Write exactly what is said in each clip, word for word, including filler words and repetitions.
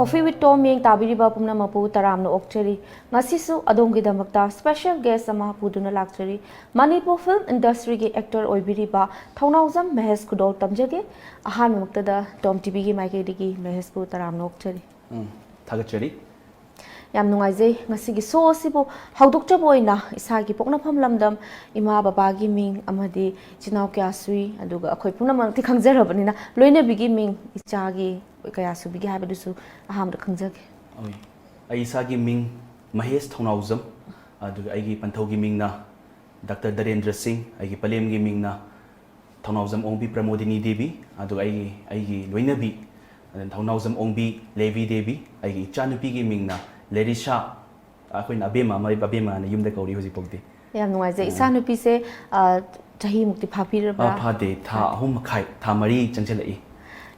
Coffee with Tom ꯌꯦꯡ ꯇꯥꯕꯤꯔꯤꯕ ꯄꯨꯝꯅꯃꯛꯄꯨ ꯇꯔꯥꯝꯅ ꯑꯣꯛꯆꯔꯤ꯫ ꯉꯁꯤꯁꯨ ꯑꯗꯣꯝꯒꯤꯗꯃꯛꯇ special guest ꯑꯃ ꯄꯨꯗꯨꯅ ꯂꯥꯛꯆꯔꯤ꯫ ꯃꯅꯤꯄꯨꯔ film industryꯒꯤ actor ꯑꯣꯏꯕꯤꯔꯤꯕ ꯊꯧꯅꯥꯎꯖꯝ ꯃꯍꯦꯁ ꯈꯨꯗꯣꯜ ꯇꯝꯖꯒꯦ꯫ ꯑꯍꯥꯟꯕꯃꯛꯇꯗ ꯇꯣꯝ ꯇꯤꯚꯤꯒꯤ ꯃꯥꯏꯀꯩꯗꯒꯤ ꯃꯍꯦꯁꯄꯨ ꯇꯔꯥꯝꯅ ꯑꯣꯛꯆꯔꯤ꯫ ꯎꯝ, ꯊꯥꯒꯠꯆꯔꯤ꯫ ꯌꯥꯝ ꯅꯨꯡꯉꯥꯏꯖꯩ꯫ ꯉꯁꯤꯒꯤ show ꯑꯁꯤꯕꯨ ꯍꯧꯗꯣꯛꯆꯕ ꯑꯣꯏꯅ ꯏꯁꯥꯒꯤ ꯄꯣꯛꯅꯐꯝ ꯂꯝꯗꯝ, ꯏꯃꯥ ꯕꯕꯥꯒꯤ ꯃꯤꯡ ꯑꯃꯗꯤ ꯏꯆꯤꯟ ꯏꯅꯥꯎ ꯀꯌꯥ ꯁꯨꯏ, ꯑꯗꯨꯒ ꯑꯩꯈꯣꯏ ꯄꯨꯝꯅꯃꯛꯇꯤ ꯈꯪꯖꯔꯕꯅꯤꯅ ꯂꯣꯏꯅꯕꯤꯒꯤ ꯃꯤꯡ, ꯏꯆꯥꯒꯤ ꯀꯌꯥ ꯁꯨꯕꯤꯒꯦ ꯍꯥꯏꯕꯗꯨꯁꯨ ꯑꯍꯥꯟꯕꯗ ꯈꯪꯖꯒꯦ꯫ ꯑꯣꯏ꯫ ꯑꯩ ꯏꯁꯥꯒꯤ ꯃꯤꯡ ꯃꯍꯦꯁ ꯊꯧꯅꯥꯎꯖꯝ, ꯑꯗꯨꯒ ꯑꯩꯒꯤ ꯄꯟꯊꯧꯒꯤ ꯃꯤꯡꯅ ꯗꯥꯛꯇꯔ ꯙꯔꯦꯟꯗ꯭ꯔ ꯁꯤꯡ, ꯑꯩꯒꯤ ꯄꯂꯦꯝꯒꯤ ꯃꯤꯡꯅ ꯊꯧꯅꯥꯎꯖꯝ ꯑꯣꯡꯕꯤ ꯄ꯭ꯔꯃꯣꯗꯤꯅꯤ ꯗꯦꯕꯤ, ꯑꯗꯨꯒ ꯑꯩꯒꯤ ꯑꯩꯒꯤ ꯂꯣꯏꯅꯕꯤ, ꯑꯗꯨꯅ ꯊꯧꯅꯥꯎꯖꯝ ꯑꯣꯡꯕꯤ ꯂꯦꯕꯤ ꯗꯦꯕꯤ, ꯑꯩꯒꯤ ꯏꯆꯥꯅꯨꯄꯤꯒꯤ ꯃꯤꯡꯅ ꯂꯦꯔꯤꯁꯥ, ꯑꯩꯈꯣꯏꯅ ꯑꯕꯦꯝꯃ ꯑꯃ, ꯑꯕꯦꯝꯃ ꯍꯥꯏꯅ ꯌꯨꯝꯗ ꯀꯧꯔꯤ ꯍꯧꯖꯤꯛꯐꯥꯎꯗꯤ꯫ ꯌꯥꯝ ꯅꯨꯡꯉꯥꯏꯖꯩ꯫ ꯏꯆꯥꯅꯨꯄꯤꯁꯦ, ꯑ, ꯆꯍꯤꯃꯨꯛꯇꯤ ꯐꯥꯕꯤꯔꯕ꯭ꯔꯥ? ꯑ, ꯐꯥꯗꯦ, ꯊꯥ ꯑꯍꯨꯝ ꯃꯈꯥꯏ, ꯊꯥ ꯃꯔꯤ ꯆꯪꯁꯤꯜꯂꯛꯏ꯫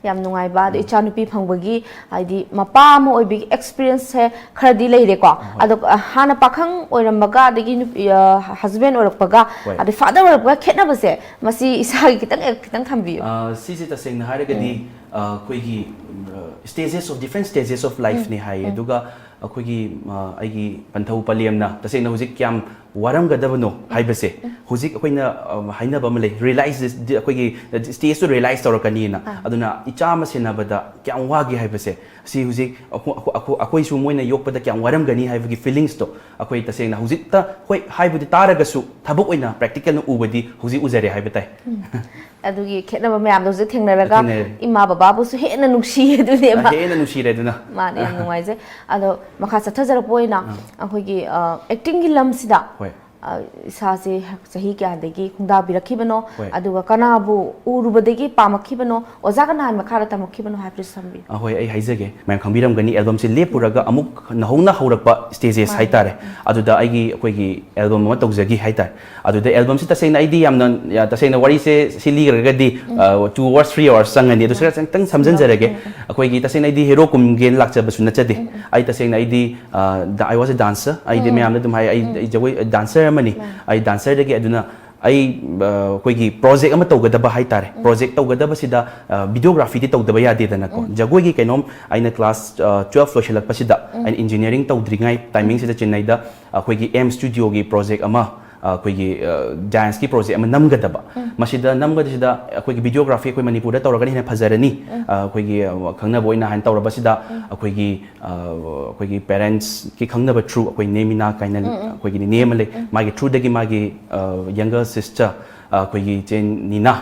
ꯌꯥꯝ ꯅꯨꯡꯉꯥꯏꯕ꯫ ꯑꯗꯣ ꯏꯆꯥꯅꯨꯄꯤ ꯐꯪꯕꯒꯤ, ꯍꯥꯏꯗꯤ, ꯃꯄꯥ ꯑꯃ ꯑꯣꯏꯕꯒꯤ experienceꯁꯦ ꯈꯔꯗꯤ ꯂꯩꯔꯦꯀꯣ꯫ ꯍꯣꯏ꯫ ꯑꯗꯣ, ꯑ, ꯍꯥꯟꯅ ꯄꯥꯈꯪ ꯑꯣꯏꯔꯝꯕꯒ, ꯑꯗꯒꯤ ꯅꯨꯄꯤ, ꯑ, husband ꯑꯣꯏꯔꯛꯄꯒ, ꯍꯣꯏ꯫ ꯑꯗꯩ father ꯑꯣꯏꯔꯛꯄꯒ ꯈꯦꯠꯅꯕꯁꯦ, ꯃꯁꯤ ꯏꯁꯥꯒꯤ ꯈꯤꯇꯪ, ꯈꯤꯇꯪ ꯊꯝꯕꯤꯌꯨ꯫ ꯑ, ꯁꯤꯁꯦ ꯇꯁꯦꯡꯅ ꯍꯥꯏꯔꯒꯗꯤ, ꯑ, ꯑꯩꯈꯣꯏꯒꯤ, ꯑ, stages of, different stages of lifeꯅꯤ ꯍꯥꯏꯌꯦ꯫ ꯑꯗꯨꯒ ꯑꯩꯈꯣꯏꯒꯤ, ꯑ, ꯑꯩꯒꯤ ꯄꯟꯊꯧ ꯄꯂꯦꯝꯅ ꯇꯁꯦꯡꯅ ꯍꯧꯖꯤꯛ ꯀꯌꯥꯝ ꯋꯥꯔꯝꯒꯗꯕꯅꯣ ꯍꯥꯏꯕꯁꯦ, ꯍꯧꯖꯤꯛ ꯑꯩꯈꯣꯏꯅ, ꯑ, ꯍꯥꯏꯅꯕ ꯑꯃ ꯂꯩ, realize this, ꯑꯩꯈꯣꯏꯒꯤ stageꯇꯨ realize ꯇꯧꯔꯛꯀꯅꯤꯅ꯫ ꯑꯗꯨꯅ ꯏꯆꯥ ꯑꯃ ꯁꯦꯟꯅꯕꯗ ꯀꯌꯥꯝ ꯋꯥꯒꯦ ꯍꯥꯏꯕꯁꯦ, ꯁꯤ ꯍꯧꯖꯤꯛ ꯑꯩꯈꯣ-, ꯑꯩꯈꯣ-, ꯑꯩꯈꯣ-, ꯑꯩꯈꯣꯏꯁꯨ ꯃꯣꯏꯅ ꯌꯣꯛꯄꯗ ꯀꯌꯥꯝ ꯋꯥꯔꯝꯒꯅꯤ ꯍꯥꯏꯕꯒꯤ feelingsꯇꯣ ꯑꯩꯈꯣꯏ ꯇꯁꯦꯡꯅ ꯍꯧꯖꯤꯛꯇ, ꯍꯣꯏ, ꯍꯥꯏꯕꯨꯗꯤ ꯇꯥꯔꯒꯁꯨ ꯊꯕꯛ ꯑꯣꯏꯅ practicalꯅ ꯎꯕꯗꯤ ꯍꯧꯖꯤꯛ ꯎꯖꯔꯦ ꯍꯥꯏꯕ ꯇꯥꯏ꯫ ꯑꯗꯨꯒꯤ ꯈꯦꯠꯅꯕ ꯃꯌꯥꯝꯗꯣ ꯍꯧꯖꯤꯛ ꯊꯦꯡꯅꯔꯒ ꯊꯦꯡꯅꯔꯦ꯫ ꯏꯃꯥ ꯕꯕꯥꯕꯨꯁꯨ ꯍꯦꯟꯅ ꯅꯨꯡꯁꯤꯌꯦ ꯑꯗꯨꯅꯦꯕ꯫ ꯍꯦꯟꯅ ꯅꯨꯡꯁꯤꯔꯦ ꯑꯗꯨꯅ꯫ ꯃꯥꯅꯦ, ꯌꯥꯝ ꯅꯨꯡꯉꯥꯏꯖꯩ꯫ ꯑꯗꯣ ꯃꯈꯥ ꯆꯠꯊꯖꯔꯛꯄ ꯑꯣꯏꯅ ꯑꯩꯈꯣꯏꯒꯤ, ꯑ, actingꯒꯤ ꯂꯝꯁꯤꯗ, ꯍꯣꯏ꯫ ꯑ, ꯏꯁꯥꯁꯦ ꯆꯍꯤ ꯀꯌꯥꯗꯒꯤ ꯈꯣꯡꯗꯥꯕꯤꯔꯛꯈꯤꯕꯅꯣ, ꯍꯣꯏ꯫ ꯑꯗꯨꯒ ꯀꯅꯥꯕꯨ ꯎꯔꯨꯕꯗꯒꯤ ꯄꯥꯝꯃꯛꯈꯤꯕꯅꯣ, ꯑꯣꯖꯥ ꯀꯅꯥꯒꯤ ꯃꯈꯥꯗ ꯇꯝꯃꯛꯈꯤꯕꯅꯣ ꯍꯥꯏꯕꯗꯨꯁꯨ ꯊꯝꯕꯤꯌꯨ꯫ ꯑ, ꯍꯣꯏ, ꯑꯩ ꯍꯥꯏꯖꯒꯦ꯫ ꯃꯌꯥꯝ ꯈꯪꯕꯤꯔꯝꯒꯅꯤ, albumꯁꯦ ꯂꯦꯞꯄꯨꯔꯒ ꯑꯃꯨꯛ ꯅꯧꯍꯧꯅ ꯍꯧꯔꯛꯄ stages ꯍꯥꯏꯇꯥꯔꯦ꯫ ꯑꯗꯨꯗ ꯑꯩꯒꯤ, ꯑꯩꯈꯣꯏꯒꯤ album ꯑꯃ ꯇꯧꯖꯈꯤ ꯍꯥꯏꯇꯥꯔꯦ꯫ ꯑꯗꯨꯗ albumꯁꯦ ꯇꯁꯦꯡꯅ ꯑꯩꯗꯤ ꯌꯥꯝꯅ, ꯌꯥ-, ꯇꯁꯦꯡꯅ ꯋꯥꯔꯤꯁꯦ ꯁꯤ ꯂꯤꯈ꯭ꯔꯒꯗꯤ, ꯑ, two hours, three hours ꯆꯪꯉꯅꯤ꯫ ꯑꯗꯨ ꯈꯔ ꯈꯤꯇꯪ ꯁꯝꯖꯤꯟꯖꯔꯒꯦ꯫ ꯑꯩꯈꯣꯏꯒꯤ ꯇꯁꯦꯡꯅ ꯑꯩꯗꯤ hero ꯀꯨꯝꯒꯦꯅ ꯂꯥꯛꯆꯕꯁꯨ ꯅꯠꯆꯗꯦ꯫ ꯑꯩ ꯇꯁꯦꯡꯅ ꯑꯩꯗꯤ, ꯑ, da-, I was a dancer꯫ ꯑꯩꯗꯤ ꯃꯌꯥꯝꯅ ꯑꯗꯨꯝ ꯍꯥꯏ, ꯑꯩ, ꯑꯩ ꯖꯒꯣꯏ dancer ꯑꯃꯅꯤ꯫ ꯑꯩ dancerꯗꯒꯤ ꯑꯗꯨꯅ ꯑꯩ ꯑ, ꯑꯩꯈꯣꯏꯒꯤ ꯄ꯭ꯔꯣꯖꯦꯛ ꯑꯃ ꯇꯧꯒꯗꯕ ꯍꯥꯏꯇꯥꯔꯦ꯫ ꯄ꯭ꯔꯣꯖꯦꯛ ꯇꯧꯒꯗꯕꯁꯤꯗ ꯚꯤꯗꯤꯑꯣꯒ꯭ꯔꯥꯐꯤꯗꯤ ꯇꯧꯗꯕ ꯌꯥꯗꯦꯗꯅꯀꯣ꯫ ꯖꯒꯣꯏꯒꯤ ꯀꯩꯅꯣꯝ ꯑꯩꯅ ꯀ꯭ꯂꯥꯁ ꯇꯨꯌꯦꯜꯐ ꯂꯣꯏꯁꯤꯜꯂꯛꯄꯁꯤꯗ, ꯑꯩꯅ ꯏꯟꯖꯤꯅꯤꯌꯥꯔꯤꯡ ꯇꯧꯗ꯭ꯔꯤꯉꯩ ꯇꯥꯏꯃꯤꯡꯁꯤꯗ ꯆꯦꯟꯅꯥꯏꯗ ꯑꯩꯈꯣꯏꯒꯤ ꯑꯦꯝ ꯁ꯭ꯇꯨꯗꯤꯑꯣꯒꯤ ꯄ꯭ꯔꯣꯖꯦꯛ ꯑꯃ, ꯑ, ꯑꯩꯈꯣꯏꯒꯤ ꯗꯥꯟꯁꯀꯤ ꯄ꯭ꯔꯣꯖꯦꯛ ꯑꯃ ꯅꯝꯒꯗꯕ꯫ ꯃꯁꯤꯗ ꯅꯝꯒꯗꯕꯁꯤꯗ ꯑꯩꯈꯣꯏꯒꯤ ꯚꯤꯗꯤꯑꯣꯒ꯭ꯔꯥꯐꯤ ꯑꯩꯈꯣꯏ ꯃꯅꯤꯄꯨꯔꯗ ꯇꯧꯔꯒꯅ ꯍꯦꯟꯅ ꯐꯖꯔꯅꯤ꯫ ꯑ, ꯑꯩꯈꯣꯏꯒꯤ ꯑ, ꯈꯪꯅꯕ ꯑꯣꯏꯅ ꯍꯥꯏꯅ ꯇꯧꯔꯕꯁꯤꯗ ꯑꯩꯈꯣꯏꯒꯤ ꯑ, ꯑꯩꯈꯣꯏꯒꯤ ꯄꯦꯔꯦꯟꯁꯀꯤ ꯈꯪꯅꯕ ꯊ꯭ꯔꯨ ꯑꯩꯈꯣꯏ ꯅꯦ ꯃꯤꯅꯥ ꯀꯥꯏꯅ ꯑꯩꯈꯣꯏꯒꯤ ꯅꯦꯅꯦ ꯑꯃ ꯂꯩ꯫ ꯃꯥꯒꯤ ꯊ꯭ꯔꯨꯗꯒꯤ ꯃꯥꯒꯤ ꯌꯪꯒꯔ ꯁꯤꯁꯇꯔ, ꯑꯩꯈꯣꯏꯒꯤ ꯏꯆꯦ ꯅꯤꯅꯥ,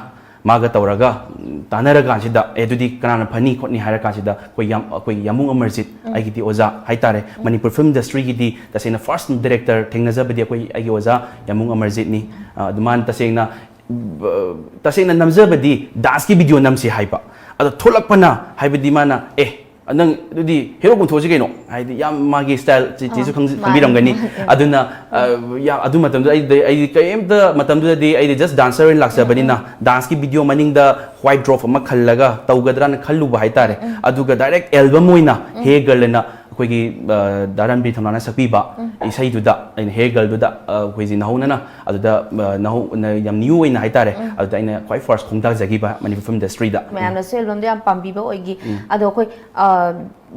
ꯃꯥꯒ ꯇꯧꯔꯒ ꯎꯝ, ꯇꯥꯟꯅꯔꯀꯥꯟꯁꯤꯗ, "ꯑꯦ, ꯑꯗꯨꯗꯤ ꯀꯅꯥꯅ ꯐꯅꯤ ꯈꯣꯠꯅꯤ?" ꯍꯥꯏꯔ ꯀꯥꯟꯁꯤꯗ ꯑꯩꯈꯣꯏ ꯌꯥꯝ ꯑꯩꯈꯣꯏ ꯌꯥꯃꯨꯡ ꯑꯃꯔꯖꯤꯠ, ꯑꯩꯒꯤꯗꯤ ꯑꯣꯖꯥ ꯍꯥꯏꯇꯥꯔꯦ, ꯃꯅꯤꯄꯨꯔ ꯐꯤꯂꯝ ꯏꯟꯗꯁꯇ꯭ꯔꯤꯒꯤꯗꯤ ꯇꯁꯦꯡꯅ ꯐꯥꯔꯁ ꯗꯥꯏꯔꯦꯛꯇꯔ ꯊꯦꯡꯅꯖꯕꯗꯤ ꯑꯩꯈꯣꯏ ꯑꯩꯒꯤ ꯑꯣꯖꯥ ꯌꯥꯃꯨꯡ ꯑꯃꯔꯖꯤꯠꯅꯤ꯫ ꯑ, ꯑꯗꯨ ꯃꯥꯅ ꯇꯁꯦꯡꯅ ꯑ, ꯇꯁꯦꯡꯅ ꯅꯝꯖꯕꯗꯤ ꯗꯥꯟꯁꯀꯤ ꯚꯤꯗꯤꯑꯣ ꯅꯝꯁꯤ ꯍꯥꯏꯕ꯫ ꯑꯗꯣ ꯊꯣꯛꯂꯛꯄꯅ ꯍꯥꯏꯕꯗꯤ ꯃꯥꯅ, "ꯑꯦ, ꯅꯪ ꯑꯗꯨꯗꯤ ꯍꯦꯔꯣ ꯀꯨꯝꯊꯣꯛꯑꯁꯤ ꯀꯩꯅꯣ?" ꯍꯥꯏꯗꯤ ꯌꯥꯝ ꯃꯥꯒꯤ ꯁ꯭ꯇꯥꯏꯜ ꯆꯦ-, ꯆꯦꯁꯨ ꯑꯥ, ꯈꯪ-, ꯃꯥꯅꯦ, ꯈꯪꯕꯤꯔꯝꯒꯅꯤ꯫ ꯃꯥꯅꯦ꯫ ꯑꯗꯨꯅ, ꯑ, ꯌꯥ-, ꯑꯗꯨ ꯃꯇꯝꯗꯨꯗ ꯑꯩꯗꯤ, ꯑꯩꯗꯤ ꯀꯔꯤꯝꯇ ꯃꯇꯝꯗꯨꯗꯗꯤ ꯑꯩꯗꯤ just dancer ꯑꯣꯏꯅ ꯂꯥꯛꯆꯕꯅꯤꯅ ꯗꯥꯟꯁꯀꯤ ꯚꯤꯗꯤꯑꯣ ꯃꯅꯤꯡꯗ white drop ꯑꯃ ꯈꯜꯂꯒ ꯇꯧꯒꯗ꯭ꯔꯥꯅ ꯈꯜꯂꯨꯕ ꯍꯥꯏꯇꯥꯔꯦ꯫ ꯑꯗꯨꯒ direct album ꯑꯣꯏꯅ Hey Girl ꯑꯅ ꯑꯩꯈꯣꯏꯒꯤ, ꯑ, ꯗꯥ ꯔꯟꯕꯤꯔ ꯊꯧꯅꯥꯅ ꯁꯛꯄꯤꯕ ꯏꯁꯩꯗꯨꯗ ꯑꯩꯅ Hey Girlꯗꯨꯗ, ꯑ, ꯑꯩꯈꯣꯏꯁꯤ ꯅꯧꯍꯧꯅꯅ ꯑꯗꯨꯗ, ꯑ, ꯅꯧꯍꯧ-, ꯅ-, ꯌꯥꯝ new ꯑꯣꯏꯅ ꯍꯥꯏꯇꯥꯔꯦ, ꯑꯗꯨꯗ ꯑꯩꯅ ꯈ꯭ꯋꯥꯏ first ꯈꯣꯡꯗꯥꯖꯈꯤꯕ ꯃꯅꯤꯄꯨꯔ ꯐꯤꯂꯝ ꯏꯟꯗꯁꯇ꯭ꯔꯤꯗ꯫ ꯃꯌꯥꯝꯅꯁꯨ albumꯗꯣ ꯌꯥꯝ ꯄꯥꯝꯕꯤꯕ ꯑꯣꯏꯒꯤ꯫ ꯑꯗꯣ ꯑꯩꯈꯣꯏ, ꯑ,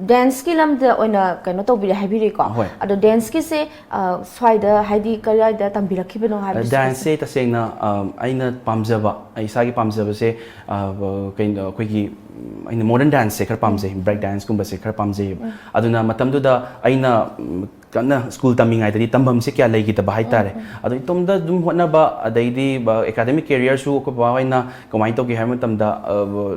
danceꯀꯤ ꯂꯝꯗ ꯑꯣꯏꯅ ꯀꯩꯅꯣ ꯇꯧꯕꯤꯔꯦ ꯍꯥꯏꯕꯤꯔꯤꯀꯣ꯫ ꯍꯣꯏ꯫ ꯑꯗꯣ danceꯀꯤꯁꯦ, ꯑ, ꯁ꯭ꯋꯥꯏꯗ ꯍꯥꯏꯗꯤ ꯀꯗꯥꯏꯗ ꯇꯝꯕꯤꯔꯛꯈꯤꯕꯅꯣ ꯍꯥꯏꯕꯁꯦ? Danceꯁꯦ ꯇꯁꯦꯡꯅ, ꯑ, ꯑꯩꯅ ꯄꯥꯝꯖꯕ, ꯑꯩ ꯏꯁꯥꯒꯤ ꯄꯥꯝꯖꯕꯁꯦ, ꯑ, ꯀꯩꯅꯣ, ꯑꯩꯈꯣꯏꯒꯤ, ꯎꯝ, ꯑꯩꯅ modern danceꯁꯦ ꯈꯔ ꯄꯥꯝꯖꯩ, break danceꯀꯨꯝꯕꯁꯦ ꯈꯔ ꯄꯥꯝꯖꯩꯌꯦꯕ꯫ ꯑꯗꯨꯅ ꯃꯇꯝꯗꯨꯗ ꯑꯩꯅ, ꯎꯝ, ꯀꯟꯅ ꯁ꯭ꯀꯨꯜ ꯇꯝꯃꯤꯉꯩꯗꯗꯤ ꯇꯝꯐꯝꯁꯦ ꯀꯌꯥ ꯂꯩꯈꯤꯗꯕ ꯍꯥꯏꯇꯥꯔꯦ꯫ ꯑꯗꯣ ꯏꯇꯣꯝꯇ ꯑꯗꯨꯝ ꯍꯣꯠꯅꯕ, ꯑꯗꯩꯗꯤ, ꯑ, academic careerꯁꯨ ꯑꯩꯈꯣꯏ ꯕꯕꯥ ꯍꯣꯏꯅ ꯀꯃꯥꯏꯅ ꯇꯧꯒꯦ ꯍꯥꯏꯕ ꯃꯇꯝꯗ, ꯑ,